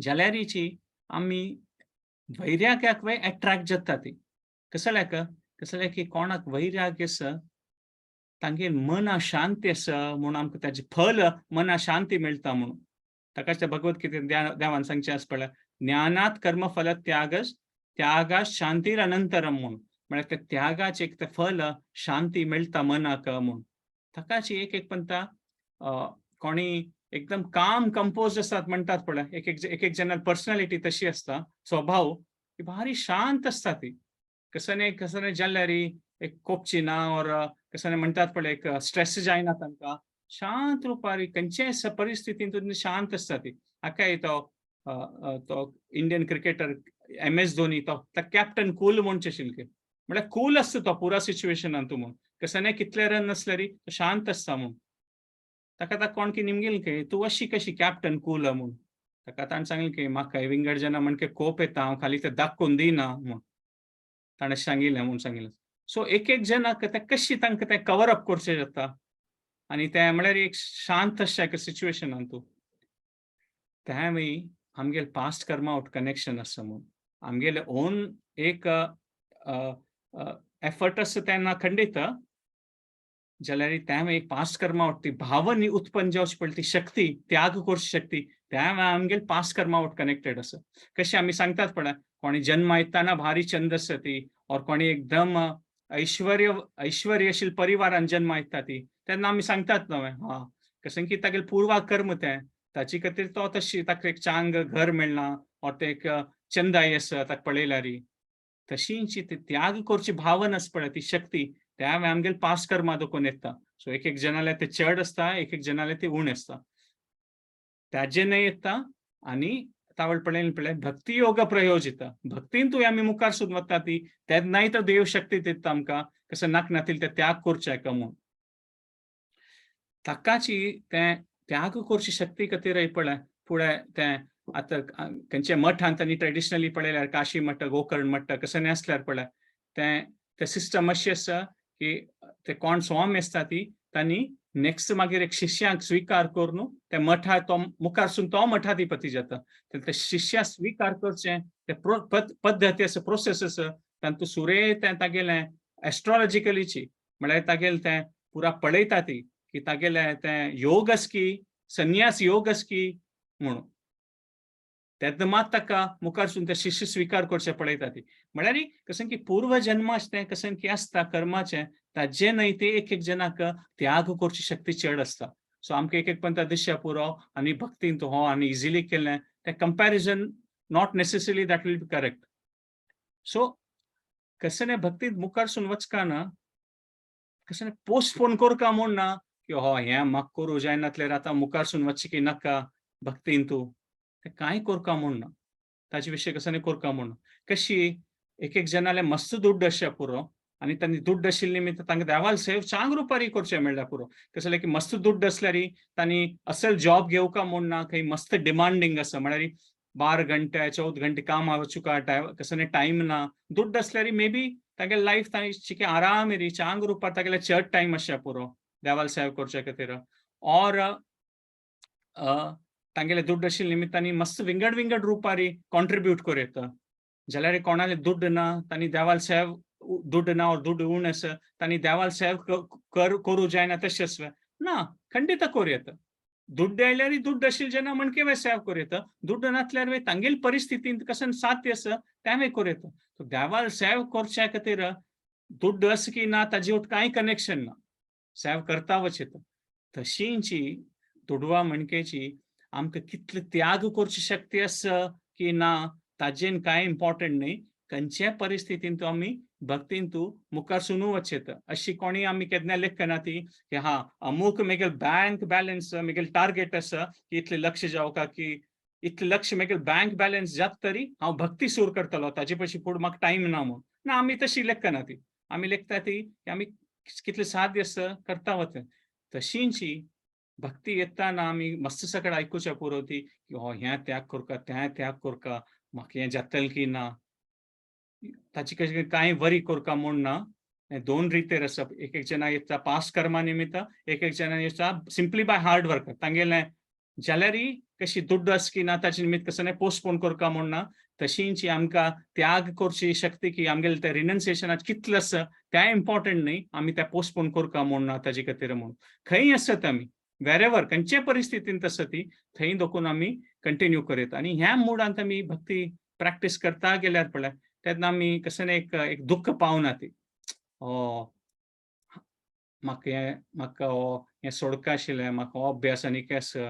जाल्यारीची आमी वैराग्याक वय एट्रॅक्ट जाता ती कसल्याक, कसल्याक की कोणाक वैराग्य आसा तांगेर मना शांती आसा म्हूण आमकां ताजें फल मना शांती मेळटा म्हणून. ताकाच त्या भगवत गीतेन देवान सांगचें आसा पळय, ज्ञानात कर्मफल त्यागस त्यागा शांतीर अनंतरम म्हूण. म्हळ्यार त्या त्यागाचें एक तें फल शांती मेळटा मनाक म्हूण. ताकाच एक एक पंता कोणी एकदम काम कंपोज आसात म्हणटात पळय, एक एक एक एक जनाल पर्सनॅलिटी तशी आसता, स्वभाव ती भारी शांत आसता ती, कसने कसने जाल्यार एक कोपची ना और कसने म्हणटात पळय एक स्ट्रेस जायना तांकां, शांत रुपार खंयच्याय परिस्थितींत शांत आसता ती. हाकाय तो तो इंडियन क्रिकेटर MS Dhoni, तो कॅप्टन कूल म्हणचे शिल्के, म्हळ्यार कूल आसता तो पुरा सिच्युएशनान तूं म्हूण, कसने कितले रन आसल्यार तो शांत आसता म्हूण. ताका आतां कोण की निमगेल की तूं अशी कशी कॅप्टन कूल म्हूण. ताका ताणें सांगलें की म्हाका विंगड जेन्ना म्हणके कोप येता हांव खाली ते दाखोवन दिना म्हूण ताणें सांगिल्लें म्हूण सांगिल्लें. सो एक एक जनाक तें कशी तांकां तें कवर अप करचें जाता आनी तें म्हळ्यार एक शांत अशें एका सिच्युएशनान तूं तें मागीर आमगेले पास्ट कर्मा आवट कनेक्शन आसा म्हूण. आमगेले ओन एक एफर्ट आसा तेन्ना खंडीत, जाल्यार तें एक पास्ट कर्मा आवट ती भावनी उत्पन्न जावची पडली ती शक्ती, त्याग करची शक्ती तें आमगेले पास्ट कर्मा आवट कनेक्टेड आसा. कशें आमी सांगतात पळय, कोणी जन्म येताना भारी चंद आसा ती और कोणी एकदम ऐश्वर्य ऐश्वर्यशील परिवारान जन्म येता ती, तेन्ना आमी सांगतात न्हय हा कशें की तागेलें पूर्वा कर्म तें ताची खातीर तो तशी ताका एक चांग घर मेळना और ते एक चंदाई आसा ताका पळयल्यार. तशींची ती त्याग करची भावना आसा पळय ती शक्ती त्या आमगेले पास्ट कर्मा दाखोवन येता. सो एक एक जनाले ते चड आसता, एक एक जनाले ते उणें आसता, ताजे न्हय येता. आनी तावळ पळयलें पळय भक्ती योग प्रयोजित, भक्तीन तूं आमी मुखार सून वता ती तेन्नाय तो देव शक्ती दिता आमकां कशें नाक नातील ते त्याग करचे एका म्हूण. ताकाची तें त्याग करची शक्ती खातीर पळय फुडें तें आतां खंयच्या मठांत आनी ट्रेडिशनली पळयल्यार काशी मठ, गोकर्ण मठ कशें आसल्यार पळय तें तें सिस्टम अशी आसा की ते कोण स्वामी आसता ती तांणी नेक्स्ट मागीर एक शिष्यांक स्विकार करून ते मठा तो मुखारसून तो मठाधिपती जाता. ते शिष्या स्विकार करचें ते पद्दती आसा, प्रोसेस आसा, तांतू सुरे तें तागेलें एस्ट्रोलॉजिकलीची म्हळ्यार तागेलें तें पुरा पळयता ती की तागेलें तें योग आस की संन्यास योग आस की म्हणून, तेन्ना मात ताका मुखारसून ते शिष्य स्विकार करचे पळयता ती. म्हळ्यार कशें की पूर्व जन्माचें तें कशें की आसता कर्माचें ताजें न्हय ते एक एक जनाक त्याग करची शक्ती चड आसता. सो आमकां एक एक पंथा दिश्या पुरो आनी भक्तीन हो आनी इजिली केलें तें comparison not necessarily that will be correct. So कशें भक्तीत मुखारसून वचकाना कशें पोस्टपोन करका म्हूण ना की हो हें म्हाका करूं जायनातल्यार आतां मुखारसून वचचें की नाका भक्तीन तूं तें कांय करका म्हूण ना, ताजे विशय कसो करका म्हूण. कशी एक एक जनाले मस्त दुड्ड आसच्या पुरो आनी तांणी दुड्ड आशिल्ले निमित्त तांकां देवाल सेव चांग रुपारी करचें मेळ्ळ्यार पुरो. कसलें की मस्त दुड्ड आसल्यार तांणी असल जॉब घेवका म्हूण ना, खंय मस्त डिमांडींग आसा, म्हळ्यार 12 घंटे 14 घंटे काम वचुका, कसो टायम ना. दुड्ड आसल्यार मे बी तागेले लायफ तांणी चिके आराम री चांग रुपार तागेले चड टायम आसच्या पुरो देवाल सेव करच्या खातीर. और तांगेले दुड्ड आशिल्ले निमित्तांनी मस्त विंगड विंगड रुपारी कॉन्ट्रिब्यूट करूं येता. जाल्यार कोणाले दुड्ड ना, तांणी देवाल सेव दुड्ड ना और दुड्ड उण आसा, तांणी देवाल सेव करूं जायना तशें आसलें ना, खंडित करूं येता. दुड्ड आयल्यार दुड्ड आशिल्ले जेन्ना म्हणके सेव करूं येता, दुड्ड नासल्यार तांगेले परिस्थितींत कशें साध्य आसा तें करूं येता. देवाल सेव करच्या खातीर दुड्ड आसा की ना ताजे वट कांय कनेक्शन ना, सेव करता वचेता. तशींची दुडवा म्हणकेची आमकां कितले त्याग करची शक्ती आसा की ना ताजेन कांय इम्पॉर्टंट न्ही. खंयच्याय परिस्थितींत आमी भक्तीन तूं मुखार सुनू वचेता. अशी कोणी आमी केन्ना लेखना ती की हा अमूक मेगेल बँक बॅलन्स मेगेल टार्गेट आसा की इतले लक्ष जावका की इतले लक्ष मेगेल बँक बॅलन्स जात तरी हांव भक्ती सूर करतलो, ताजे पयशी फुडें म्हाका टायम ना म्हूण ना. आमी तशी लेखना ती, आमी लेखता ती की आमी कितले साध्य आसा करता वता. तशींची भक्ती येताना आमी मस्त सकड आयकुच्या पुरो ती की हो हें त्याग करका तें त्याग करका, म्हाका हें जातलें की ना, ताची कशी कांय वरी करका म्हूण ना. दोन रितेर आसा, एक एक जाणा येता पास कर्मा निमित्त, एक एक जाणा येता सिंपली बाय हार्ड वर्क तांगेलें. जाल्यारय कशी दुड्ड आसा की ना ताचे निमित्त कसो पोस्टपोन करका म्हूण ना. तशींची आमकां त्याग करची शक्ती की आमगेले ते रिनन्सिएशनाक कितलें आसा तें इम्पॉर्टंट न्ही, आमी तें पोस्टपोन करका म्हूण ना ताजे खातीर म्हूण. खंय आसत आमी वेरेवर खंयचे परिस्थितींत आसा ती थंय दोकून आमी कंटिन्यू करीत. आनी ह्या मुडांत आमी भक्ती प्रॅक्टीस करता गेल्यार पळय तेन्ना आमी कशें ना एक एक दुख्ख पावना ती ओ म्हाका हें म्हाका हो हें सोडका आशिल्लें, म्हाका हो अभ्यास आनी आसा,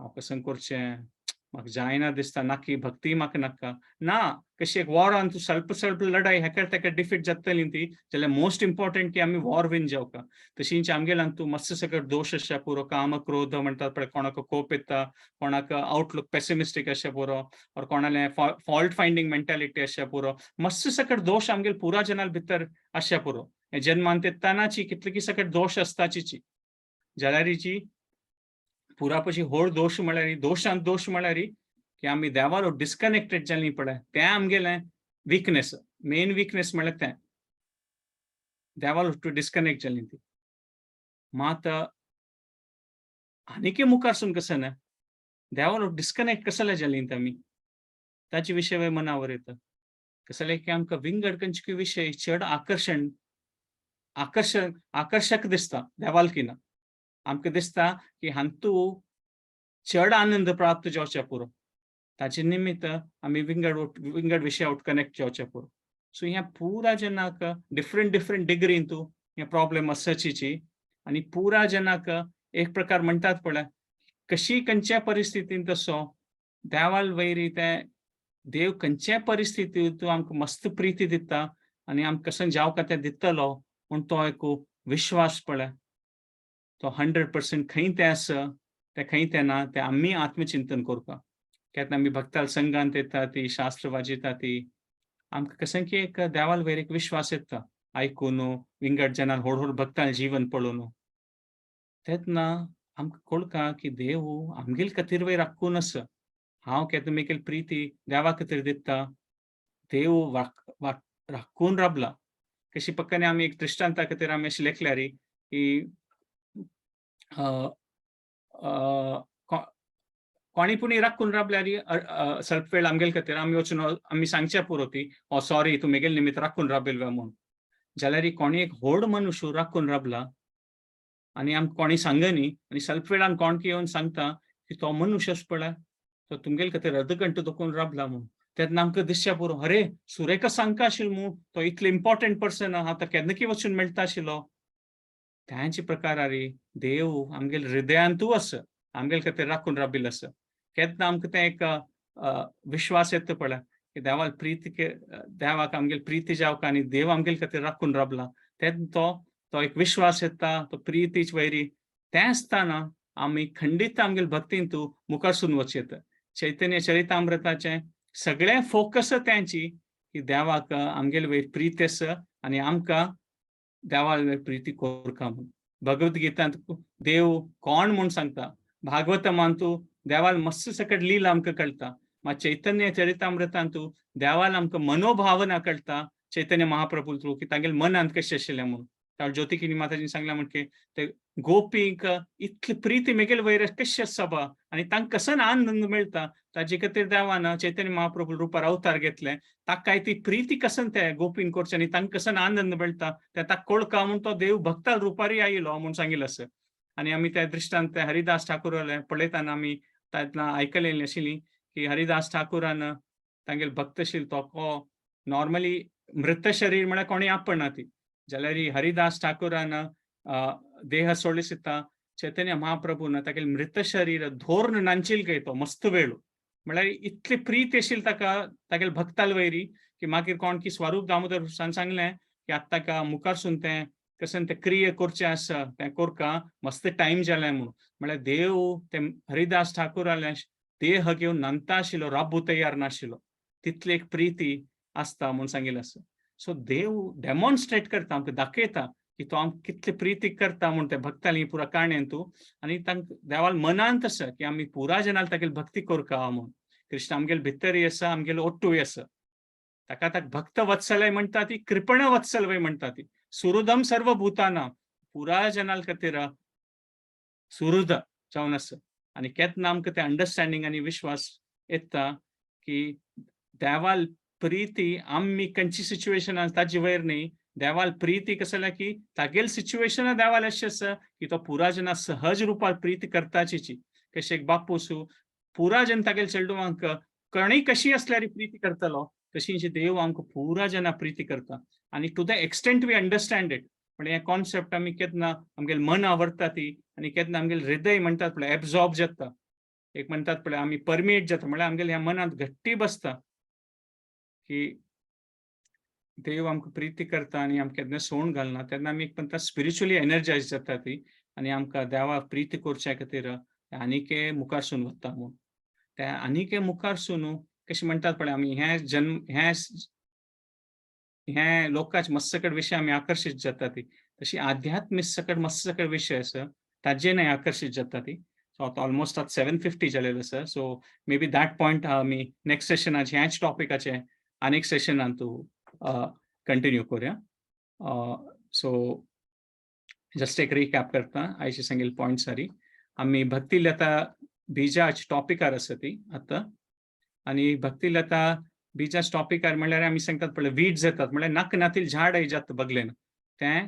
हांव कशें करचें, म्हाका जायना दिसता, नाकी भक्ती म्हाका नाका ना. कशी एक वॉरान तूं स्वल्प स्वल्प लढाई हेका तेका डिफीट जातली ती, जाल्यार मोस्ट इम्पॉर्टंट की आमी वॉर विन जावका. तशींच आमगेल्यान तूं मस्त सकट दोश आसच्या पुरो, काम क्रोध म्हणटात पळय, कोणाक कोप येता, कोणाक आउटलूक पेसिमिस्टीक आसच्या पुरो, और कोणाले फॉल्ट फायंडींग मेंटालिटी आसच्या पुरो, मस्त सकट दोश आमगेले पुरा जनाल भितर आसच्या पुरो. जन्मांत येतानाची कितले की सकट दोश आसताची, जाल्यारीची पुरा पशी होड दोश म्हळ्यार दोशांत दोश म्हळ्यार की आमी देवालो डिस्कनेक्टेड जालीं पळय, तें आमगेलें विकनेस, मेन विकनेस म्हळ्यार तें देवालो टू डिस्कनेक्ट जालीं ती. मात आनीकय मुखारसून कसं ना देवालो डिस्कनेक्ट कसले जालीं आमी ताचे विशय मनावर येता. कसले की आमकां विंगड खंयचे विशय चड आकर्शण आकर्शक आकर्शक दिसता देवाल की ना. आमकां दिसता की हांतू चड आनंद प्राप्त जावच्या पुरो, ताचे निमित्त आमी विंगड विंगड विशया कनेक्ट जावच्या पुरो. सो ह्या पुरा जनाक डिफरंट डिफरंट डिग्रीन तूं हे प्रॉब्लेम आसाचीची. आनी पुरा जनाक एक प्रकार म्हणटात पळय कशी खंयच्या परिस्थितीन तसो देवाल वैरी ते देव खंयच्या परिस्थितींत आमकां मस्त प्रिती दिता आनी आमकां कशें जावका तें दितलो म्हूण तो एक विश्वास पळय तो 100% खंय तें आसा तें खंय तें ना तें आमी आत्मचिंतन करपा. केन्ना आमी भक्ताल संघांत येता ती शास्त्र वाजयता ती आमकां कशें की एक देवाल वयर एक विश्वास येता आयकून विंगड जनान व्हड व्हड भक्तांचें जीवन पळोवन तेन्ना आमकां कळटा की देव आमगेले खातीर वयर राखून आसा. हांव केन्ना मेगेली प्रिती देवा खातीर दिता, देव राखून राबला. कशी पक्काने आमी एक दृश्टांता खातीर आमी अशें लेखल्यार की कोणी पुणी राखून राबल्यार स्वल्प वेळ आमगेले खातीर आमी वचून आमी सांगच्या पुरो ती ओ सॉरी तूं मेगेले निमित्त राखून राबिल्लो म्हूण. जाल्यार कोणी एक व्हड मनुष्य राखून राबला आनी आमकां कोणी सांगनी आनी स्वल्प वेळान कोण येवन सांगता की तो मनुष्य पळय तो तुमगेले खातीर अर्द घंटो दखून राबला म्हूण. तेन्ना आमकां दिसच्या पुरो अरे सुरेखा सांगका आशिल्लो मू तो इतलो इम्पॉर्टंट पर्सन आहा तो केन्ना की वचून मेळटा आशिल्लो. त्याचे प्रकारारी देव आमगेले हृदयांतू आसा आमगेले खातीर राखून राबिल्लो आसा. केन्ना आमकां तें एक विश्वास येता पळय की देवाक प्रीती देवाक आमगेली प्रीती जावका आनी देव आमगेले खातीर राखून राबला तेन्ना तो तो एक विश्वास येता, तो प्रितीच वैरी तें आसतना आमी खंडीत आमगेले भक्तीन तूं मुखारसून वच येता. चैतन्य चरितामृताचें सगळें फोकस त्यांची की देवाक आमगेले वयर प्रीत आसा आनी आमकां देवा वयर प्रिती कोरका म्हूण. भगवद्गीतांत देव कोण म्हूण सांगता, भागवतमांतू देवाल मस्त सकट लीला आमकां कळटा. मात चैतन्य चरितामृतांतू देवाल आमकां मनोभावना कळटा चैतन्य महाप्रभू थ्रू की तांगेले मनांत कशें आशिल्लें म्हूण. त्या ज्योतिकिनी माताजीन सांगलें म्हण की ते गोपींक इतली प्रिती मेगेले वयर कशें आसा बा आनी तांकां कसन आनंद मेळटा, ताजे खातीर देवान चैतन्य महाप्रभू रुपार अवतार घेतले. ताकाय ती प्रिती कसन ते गोपीन करचे आनी तांकां कसन आनंद मेळटा ते ताका कोळका म्हूण तो देव भक्ता रुपारय आयलो म्हूण सांगिल्लें आसा. आनी आमी त्या दृश्टांत हरिदास ठाकूराले पळयतना आमी तातूंतल्यान आयकलेली आशिल्ली की हरिदास ठाकूरान तांगेले भक्त आशिल्लो तो नॉर्मली मृत शरीर म्हळ्यार कोणी आपणा ती, जाल्यार हरिदास ठाकूरान देह सोडिसता चैतन्य महाप्रभून तागेले मृत शरीर धोरण नांचिल काय तो मस्त वेळू, म्हळ्यार इतली प्रीत आशिल्ली ताका तागेले भक्ताल वयरी की मागीर कोण की स्वरूप दामोदर सांगलें की आतां ताका मुखारसून तें कशें तें क्रिया करचें आसा तें कोरका मस्त टायम जालें म्हणून. म्हळ्यार देव ते हरिदास ठाकूराले देह घेवन नंता आशिल्लो, राबू तयार नाशिल्लो, तितली एक प्रिती आसता म्हूण सांगिल्लें आसा. सो देव डेमॉन्स्ट्रेट करता, आमकां दाखयता की तो आमकां कितली प्रिती करता म्हूण ते भक्ताली पुरा काणयेन तूं. आनी तांकां देवाल मनांत आसा की आमी पुरा जनाल तागेली भक्ती करका म्हूण. कृष्ण आमगेले भितरय आसा, आमगेले ओट्टूय आसा. ताका ताका भक्त वत्सलय म्हणटा ती, कृपण वत्सलय म्हणटा ती. सुहृदम सर्वभूताना, पुरा जनाल खातीर सुहृद जावन आसा. आनी केन्ना आमकां तें अंडरस्टँडींग आनी विश्वास येता की देवाल प्रिती आमी खंयची सिच्युएशन आसा ताजे वयर न्ही, देवाल प्रिती कसं जाल्यार की तागेले सिच्युएशन देवाल अशें आसा की तो पुरा जना सहज रुपार प्रिती करताची. कशें एक बापूसू पुरा जन तागेले चेडवांक कणी कशी आसल्यार प्रिती करतलो, तशी देव आमकां पुरा जना प्रिती करता. आनी to the extent we understand it, पण हे कॉन्सेप्ट आमी केन्ना आमगेले मन आवडटा ती आनी केन्ना आमगेले हृदय म्हणटात पळय एब्जॉर्ब जाता, एक म्हणटात पळय आमी परमिएट जाता, म्हळ्यार आमगेले ह्या मनांत घट्टी बसता की देव आमकां प्रिती करता आनी आमकां केन्ना सोण घालना. तेन्ना आमी एक म्हणटा स्पिरिच्युअली एनर्जायज जाता ती आनी आमकां देवाक प्रिती करच्या खातीर आनीक मुखारसून वता म्हूण. ते आनीक मुखारसून कशें म्हणटात पळय आमी हे जन्म हे हे लोकांचे मस्त सकट विशय आमी आकर्शीत जाता ती, तशी आध्यात्मीक सकट मस्त सकट विशय आसा ताजे न्हय आकर्शीत जाता ती. सो आतां ऑलमोस्ट आतां 7:50 जालेलें आसा. So may be that point आमी नेक्स्ट सेशनाचे ह्याच टॉपिकाचे आनीक सेशनान तूं कंटिन्यू करूया. सो जस्ट एक रिकॅप करता आयचे सांगिल्ले पॉयंट सारी. आमी भक्ती लता बिजाच टॉपिकार आसा ती आतां. आनी भक्ती लता बिजाच टॉपिकार म्हणल्यार आमी सांगतात पळय वीड्स येतात, म्हणल्यार नाक नातील झाड जाता बगलेन, तें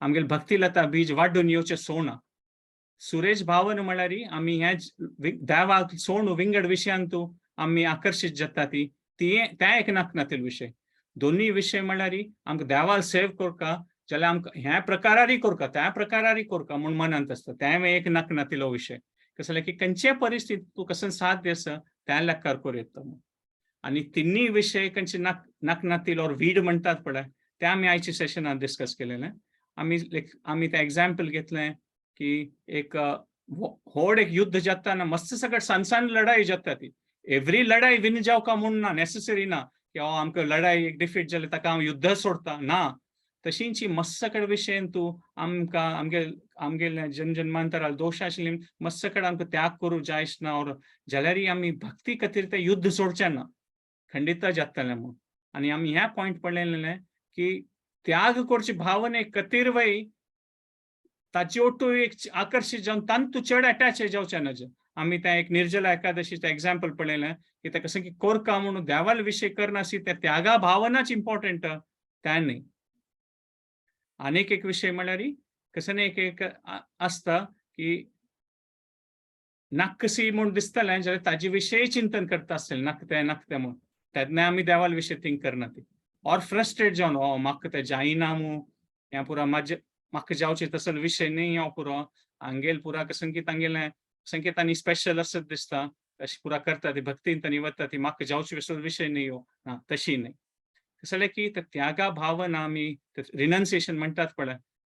आमगेले भक्ती लता बीज वाडून येवचें सोणा. सुरेश भावन म्हणल्यार आमी ह्या देवाक सोण विंगड विशयांत आमी आकर्शीत जाता ती ती त्या एक नाक नातील विशय. दोन्ही विशय म्हणल्यार आमकां देवाक सेव करका जाल्यार आमकां ह्या प्रकारारी करका त्या प्रकारारी करका म्हूण मनांत आसता, तें एक नाक नातिलो विशय. कसं जाल्यार की खंयचे परिस्थिती तूं कसं साध्य आसा त्या लेखार करूं येता म्हूण. आनी तिन्ही विशय खंयचे नाक नाक नातील और वीड म्हणटात पळय ते आमी आयच्या सेशनात डिस्कस केलेले. आमी आमी तें एग्जाम्पल घेतलें की एक व्हड एक युद्ध जाता ना, मस्त सगळं सान सान लढाई जाता ती. एवरी लढाई विन जावका म्हूण ना, नेसेसरी ना की आमकां लढाई एक डिफीट जाली ताका हांव युद्ध सोडता ना. तशींची मस्त कडेन विशयन तूं आमकां आमगेल आमगेले जन जन्मांतराल दोश आशिल्ली मस्त कडेन आमकां त्याग करूं जायच ना, और जाल्यारय आमी भक्ती खातीर तें युद्ध सोडचें ना, खंडित जातलें म्हूण. आनी आमी ह्या पॉयंट पळयलें की त्याग करची भावने खातीर वय ताचे ओटू एक आकर्शीत जावन तांतू चड अटॅच जावचें नज. आमी तें एक निर्जला एकादशीचें एग्जाम्पल पळयलें की तें कशें की कोरका म्हणून देवाल विशय करनासी त्या त्यागा भावनाच इम्पॉर्टंट तें न्ही. आनीक एक विशय म्हणल्यार कशें न्ही एक एक आसता की नाक्कसी म्हूण दिसतलें जाल्यार ताजे विशय चिंतन करता आसतलें नाक तें म्हूण, तेन्ना आमी देवाल विशय थिंक करना ती. और फ्रस्ट्रेट जावन ओ म्हाका तें जायना मू, हें पुरो म्हाजें म्हाका जावचें तसलो विशय न्ही हो पुरो हांगेल पुरा संगीत हांगेलें संकेतांनी स्पेशल आसत दिसता तशें पुरा करता ती भक्तीन तांणी वता ती म्हाका जावचे तसलो विशय न्ही हो ना, तशी न्ही. कसलें की त्या त्यागा भावना आमी रिनन्सिएशन म्हणटात पळय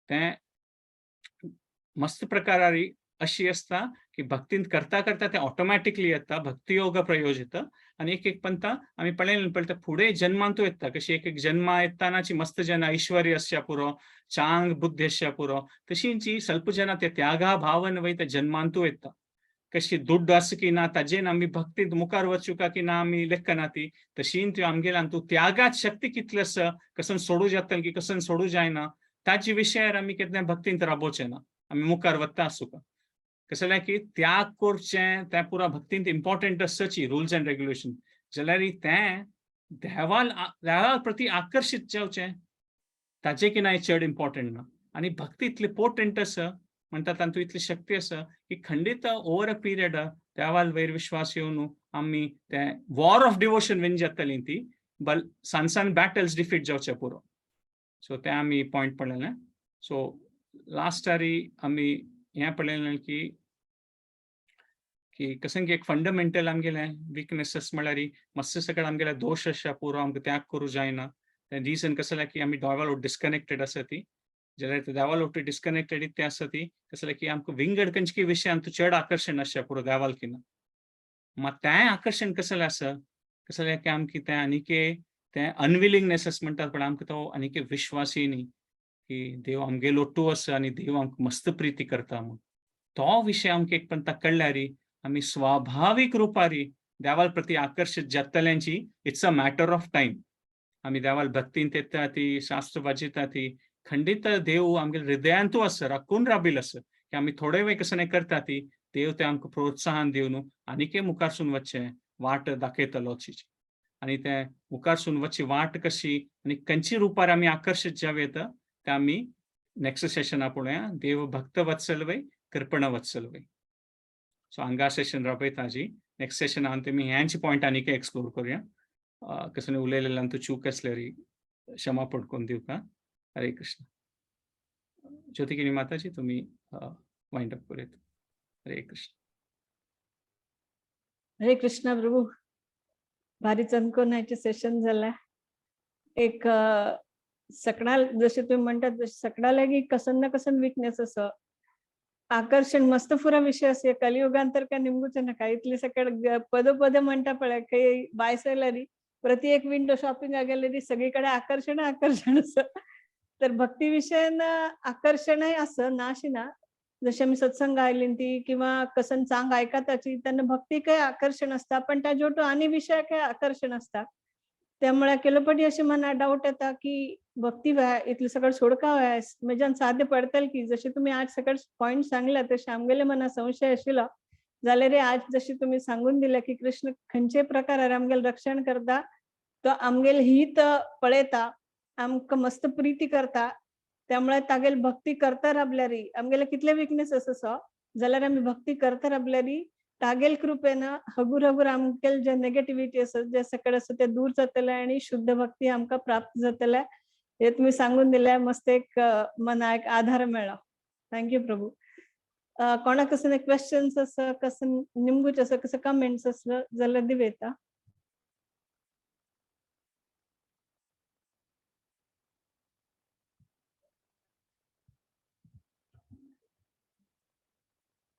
तें मस्त प्रकारारी अशी आसता की भक्तींत करता करता तें ऑटोमॅटिकली येता, भक्तियोग प्रयोजित. आनी एक एक पंथा आमी पळयलें पळयता फुडें जन्मांतू येता, कशी एक एक जन्मा येतानाची मस्त जन ऐश्वर्य आसच्या पुरो, चांग बुद्धी आसच्या पुरो, तशींची स्वल्प जना ते त्यागा भावन वयता जन्मांतू येता. कशी दुड्ड आसा की ना ताजेन आमी भक्तींत मुखार वचूका की ना आमी लेखना ती, तशीन त्यो आमगेल्यान तूं त्यागात शक्ती कितली आसा, कसन सोडू जातलें की कसन सोडू जायना ताजे विशयार आमी केन्ना भक्तींत राबोवचें ना, आमी मुखार वता आसूका. कसलें की त्याग करचें तें पुरा भक्तींत इम्पॉर्टंट आसची रुल्स एंड रेग्युलेशन, जाल्यार तें देवा प्रती आकर्शीत जावचें ताजें की ना चड इम्पॉर्टंट ना. आनी भक्ती इतली पोटंट आसा म्हणटा तातूंत इतली शक्ती आसा की खंडीत ओवर अ पिरियड देवाल वयर विश्वास येवन आमी तें वॉर ऑफ डिवोशन विन जातली ती, बल सान सान बॅटल्स डिफीट जावचें पुरो. सो तें आमी पॉयंट पळयलें. सो लास्टारी आमी हें पळयलें की की कशें की एक फंडामेंटल आमगेलें विकनेसीस म्हळ्यार मस्त सगळें आमगेलें दोश आसा पुरो, आमकां त्याग करूं जायना. तें रिजन कसलें की आमी देवालो डिस्कनेक्टेड आसा ती, जाल्यार ते देवालो डिस्कनेक्टेड ते आसा ती कसलें की आमकां विंगड खंयचे विशयांत चड आकर्शण आसचें पुरो देवाल की ना. मात तें आकर्शण कसलें आसा, कसलें की आमकां तें आनीक तें अनविलिंगनेस अशें म्हणटात, पण आमकां तो आनीक विश्वासय न्ही की देव आमगेलो लोटू आसा आनी देव आमकां मस्त प्रिती करता म्हूण. तो विशय आमकां एक पण कळ्ळ्यार आमी स्वाभावीक रुपारी देवाल प्रती आकर्शीत जातल्यांची it's a matter of time. आमी देवाल भक्तींत येता ती, शास्त्र वाजयता ती, खंडीत देव आमगेले हृदयांतू आसा, राखून राबील आसा की आमी थोडे वेळ कसं करता ती देव ते आमकां प्रोत्साहन दिवन आनीकय मुखारसून वचचें वाट दाखयतलो. आनी ते मुखारसून वचची वाट कशी आनी खंयची रुपार आमी आकर्शीत जावं येता ते आमी नेक्स्ट सेशना पळोवया. देव भक्त वत्सल वय, कृपण वत्सल वय. सो हांगा सेशन राबयता जी नेक्स्ट सेशनान तुमी ह्यांचे पॉयंट आनीक एक्सप्लोर करूया. कसं उलयलेल्यान तूं चूक आसल्यार क्षमा पडकून दिवका. हरे कृष्ण. ज्योतिकिनी माताजी तुम्ही वाइंड अप करूयात. हरे कृष्ण. हरे कृष्ण प्रभू. भारी चणकोनाचे सेशन झाला. एक सकणा जसे तुम्ही म्हणतात जसे सकणा लागी कसन ना कसन विकनेस असं आकर्षण मस्त फुरा विषय असे कलियुगांतर का निमगूच नका इतले सकाळ पदोपद म्हणता पळय काही बायसरलारी प्रति एक विंडो शॉपिंग गेलेली सगळीकडे आकर्षण आकर्षण असं. तर भक्ती विषयानं आकर्षणही असं नाशी ना, जसे आम्ही सत्संग आयली ती किंवा कसन चांग ऐकताची त्यांना भक्ती काही आकर्षण असता, पण त्या जोटो आणि विषय काही आकर्षण असता. त्यामुळे केलोपटी असे मना डाऊट येता की भक्ती व्हाय इतले सगळं सोडका व्हाय म्हज्यान साध्य पडतल की जसे तुम्ही आज सगळं पॉइंट सांगला तसे आमगेले मना संशय आशिल्लो जाल्यार आज जशी तुम्ही सांगून दिले की कृष्ण खंयचे प्रकार आमगेले रक्षण करता, तो आमगेले हित पळयता, आमकां मस्त प्रिती करता. त्यामुळे तागेल भक्ती करता राबल्यारी आमगेले कितले विकनेस आसा जाल्यार आमी भक्ती करता राबल्यारी तागेल कृपेन हगूर हगूर आमगेल जे नेगेटिव्हिटी आसा जे सगळें आसा ते दूर जातले आणि शुद्ध भक्ती आमकां प्राप्त जातले. हे तुम्ही सांगून दिले, मस्त एक मना एक आधार मेळ्ळो. Thank you Prabhu. कोणाक कसं क्वेश्चन्स आसा, कसं निमगूच आसा, कसं कमेंट्स आसलो जाल्यार दिवं येता.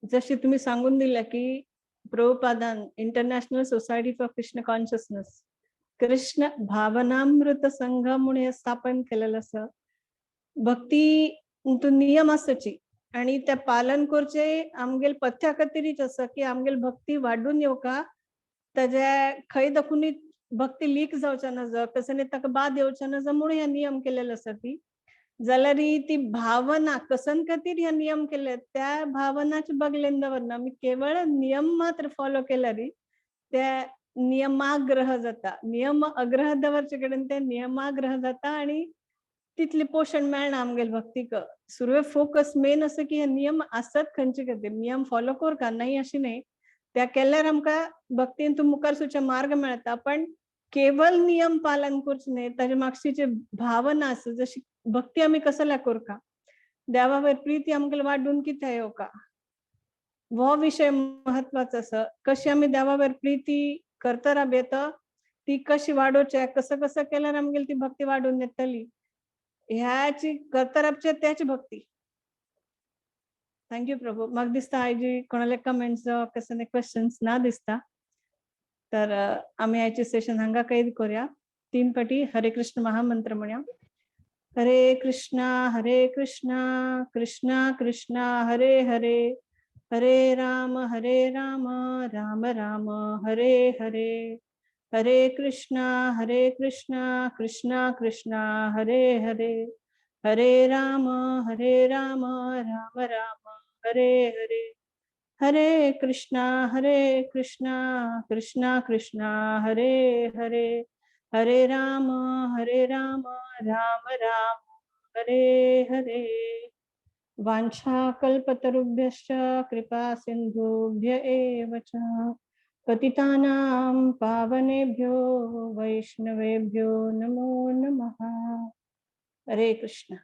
जशी तुम्ही सांगून दिल्या की प्रभुपादान International Society for Krishna Consciousness Krishna Bhavanamrita Sangh म्हणून हे स्थापन केलेलं आसा. भक्ती तो नियम आसाची आणि त्या पालन करचे आमगेल पथ्या खातीरच आसा की आमगेल भक्ती वाडून येवका, ताजे खंय दाखून भक्ती लीक जावच्या ना जा, कसं ताका बाद येवच्या ना जा म्हणून हे नियम केलेले आसा. ती जाल्यार ती भावना कसन खातीर हे नियम केले त्या भावनाचे बगलेन दवरना, आमी केवळ नियम मात्र फॉलो केल्यार त्या नियमाग्रह जाता. नियम अग्रह दवरचे कडेन ते नियमाग्रह जाता आणि तितले पोषण मेळना आमगेले भक्तीक. सुरवे फोकस मेन आसा की हे नियम आसत खंयचे खातीर, नियम फॉलो करका नाही अशें न्ही, त्या केल्यार आमकां भक्तीन तूं मुखार सरचे मार्ग मेळटा. पण केवळ नियम पालन करचें न्ही, ताजे मागशीची भावना आसा जशी भक्ती आमी कसल्या करका, देवा वयर प्रिती आमकां वाडून कित्याक येवका, हो विषय महत्वाचो आसा. कशी आमी देवा वयर प्रिती करता राबयता ती कशी वाडोवचे, कसं कसं केल्यार आमगेली ती भक्ती वाडून येतली, ह्याची करता राबचे त्याची भक्ती. Thank you Prabhu. म्हाका दिसता आयजी कोणाले कमेंट्स कसले क्वेश्चन्स ना दिसता, तर आमी आयचे सेशन हांगा कैद करूया. तीन पाटी हरे कृष्ण महामंत्र म्हणया. हरे कृष्णा हरे कृष्णा कृष्णा कृष्णा हरे हरे, हरे राम हरे राम राम राम हरे हरे, हरे कृष्णा हरे कृष्णा कृष्णा कृष्णा हरे हरे, हरे राम हरे राम राम राम हरे हरे, हरे कृष्णा हरे कृष्णा कृष्णा कृष्णा हरे हरे, हरे राम हरे राम राम राम हरे हरे. वाञ्छाकल्पतरुभ्यश्च कृपा सिन्धुभ्य एव च पतितानां पावनेभ्यो वैष्णवेभ्यो नमो नमः. हरे कृष्ण.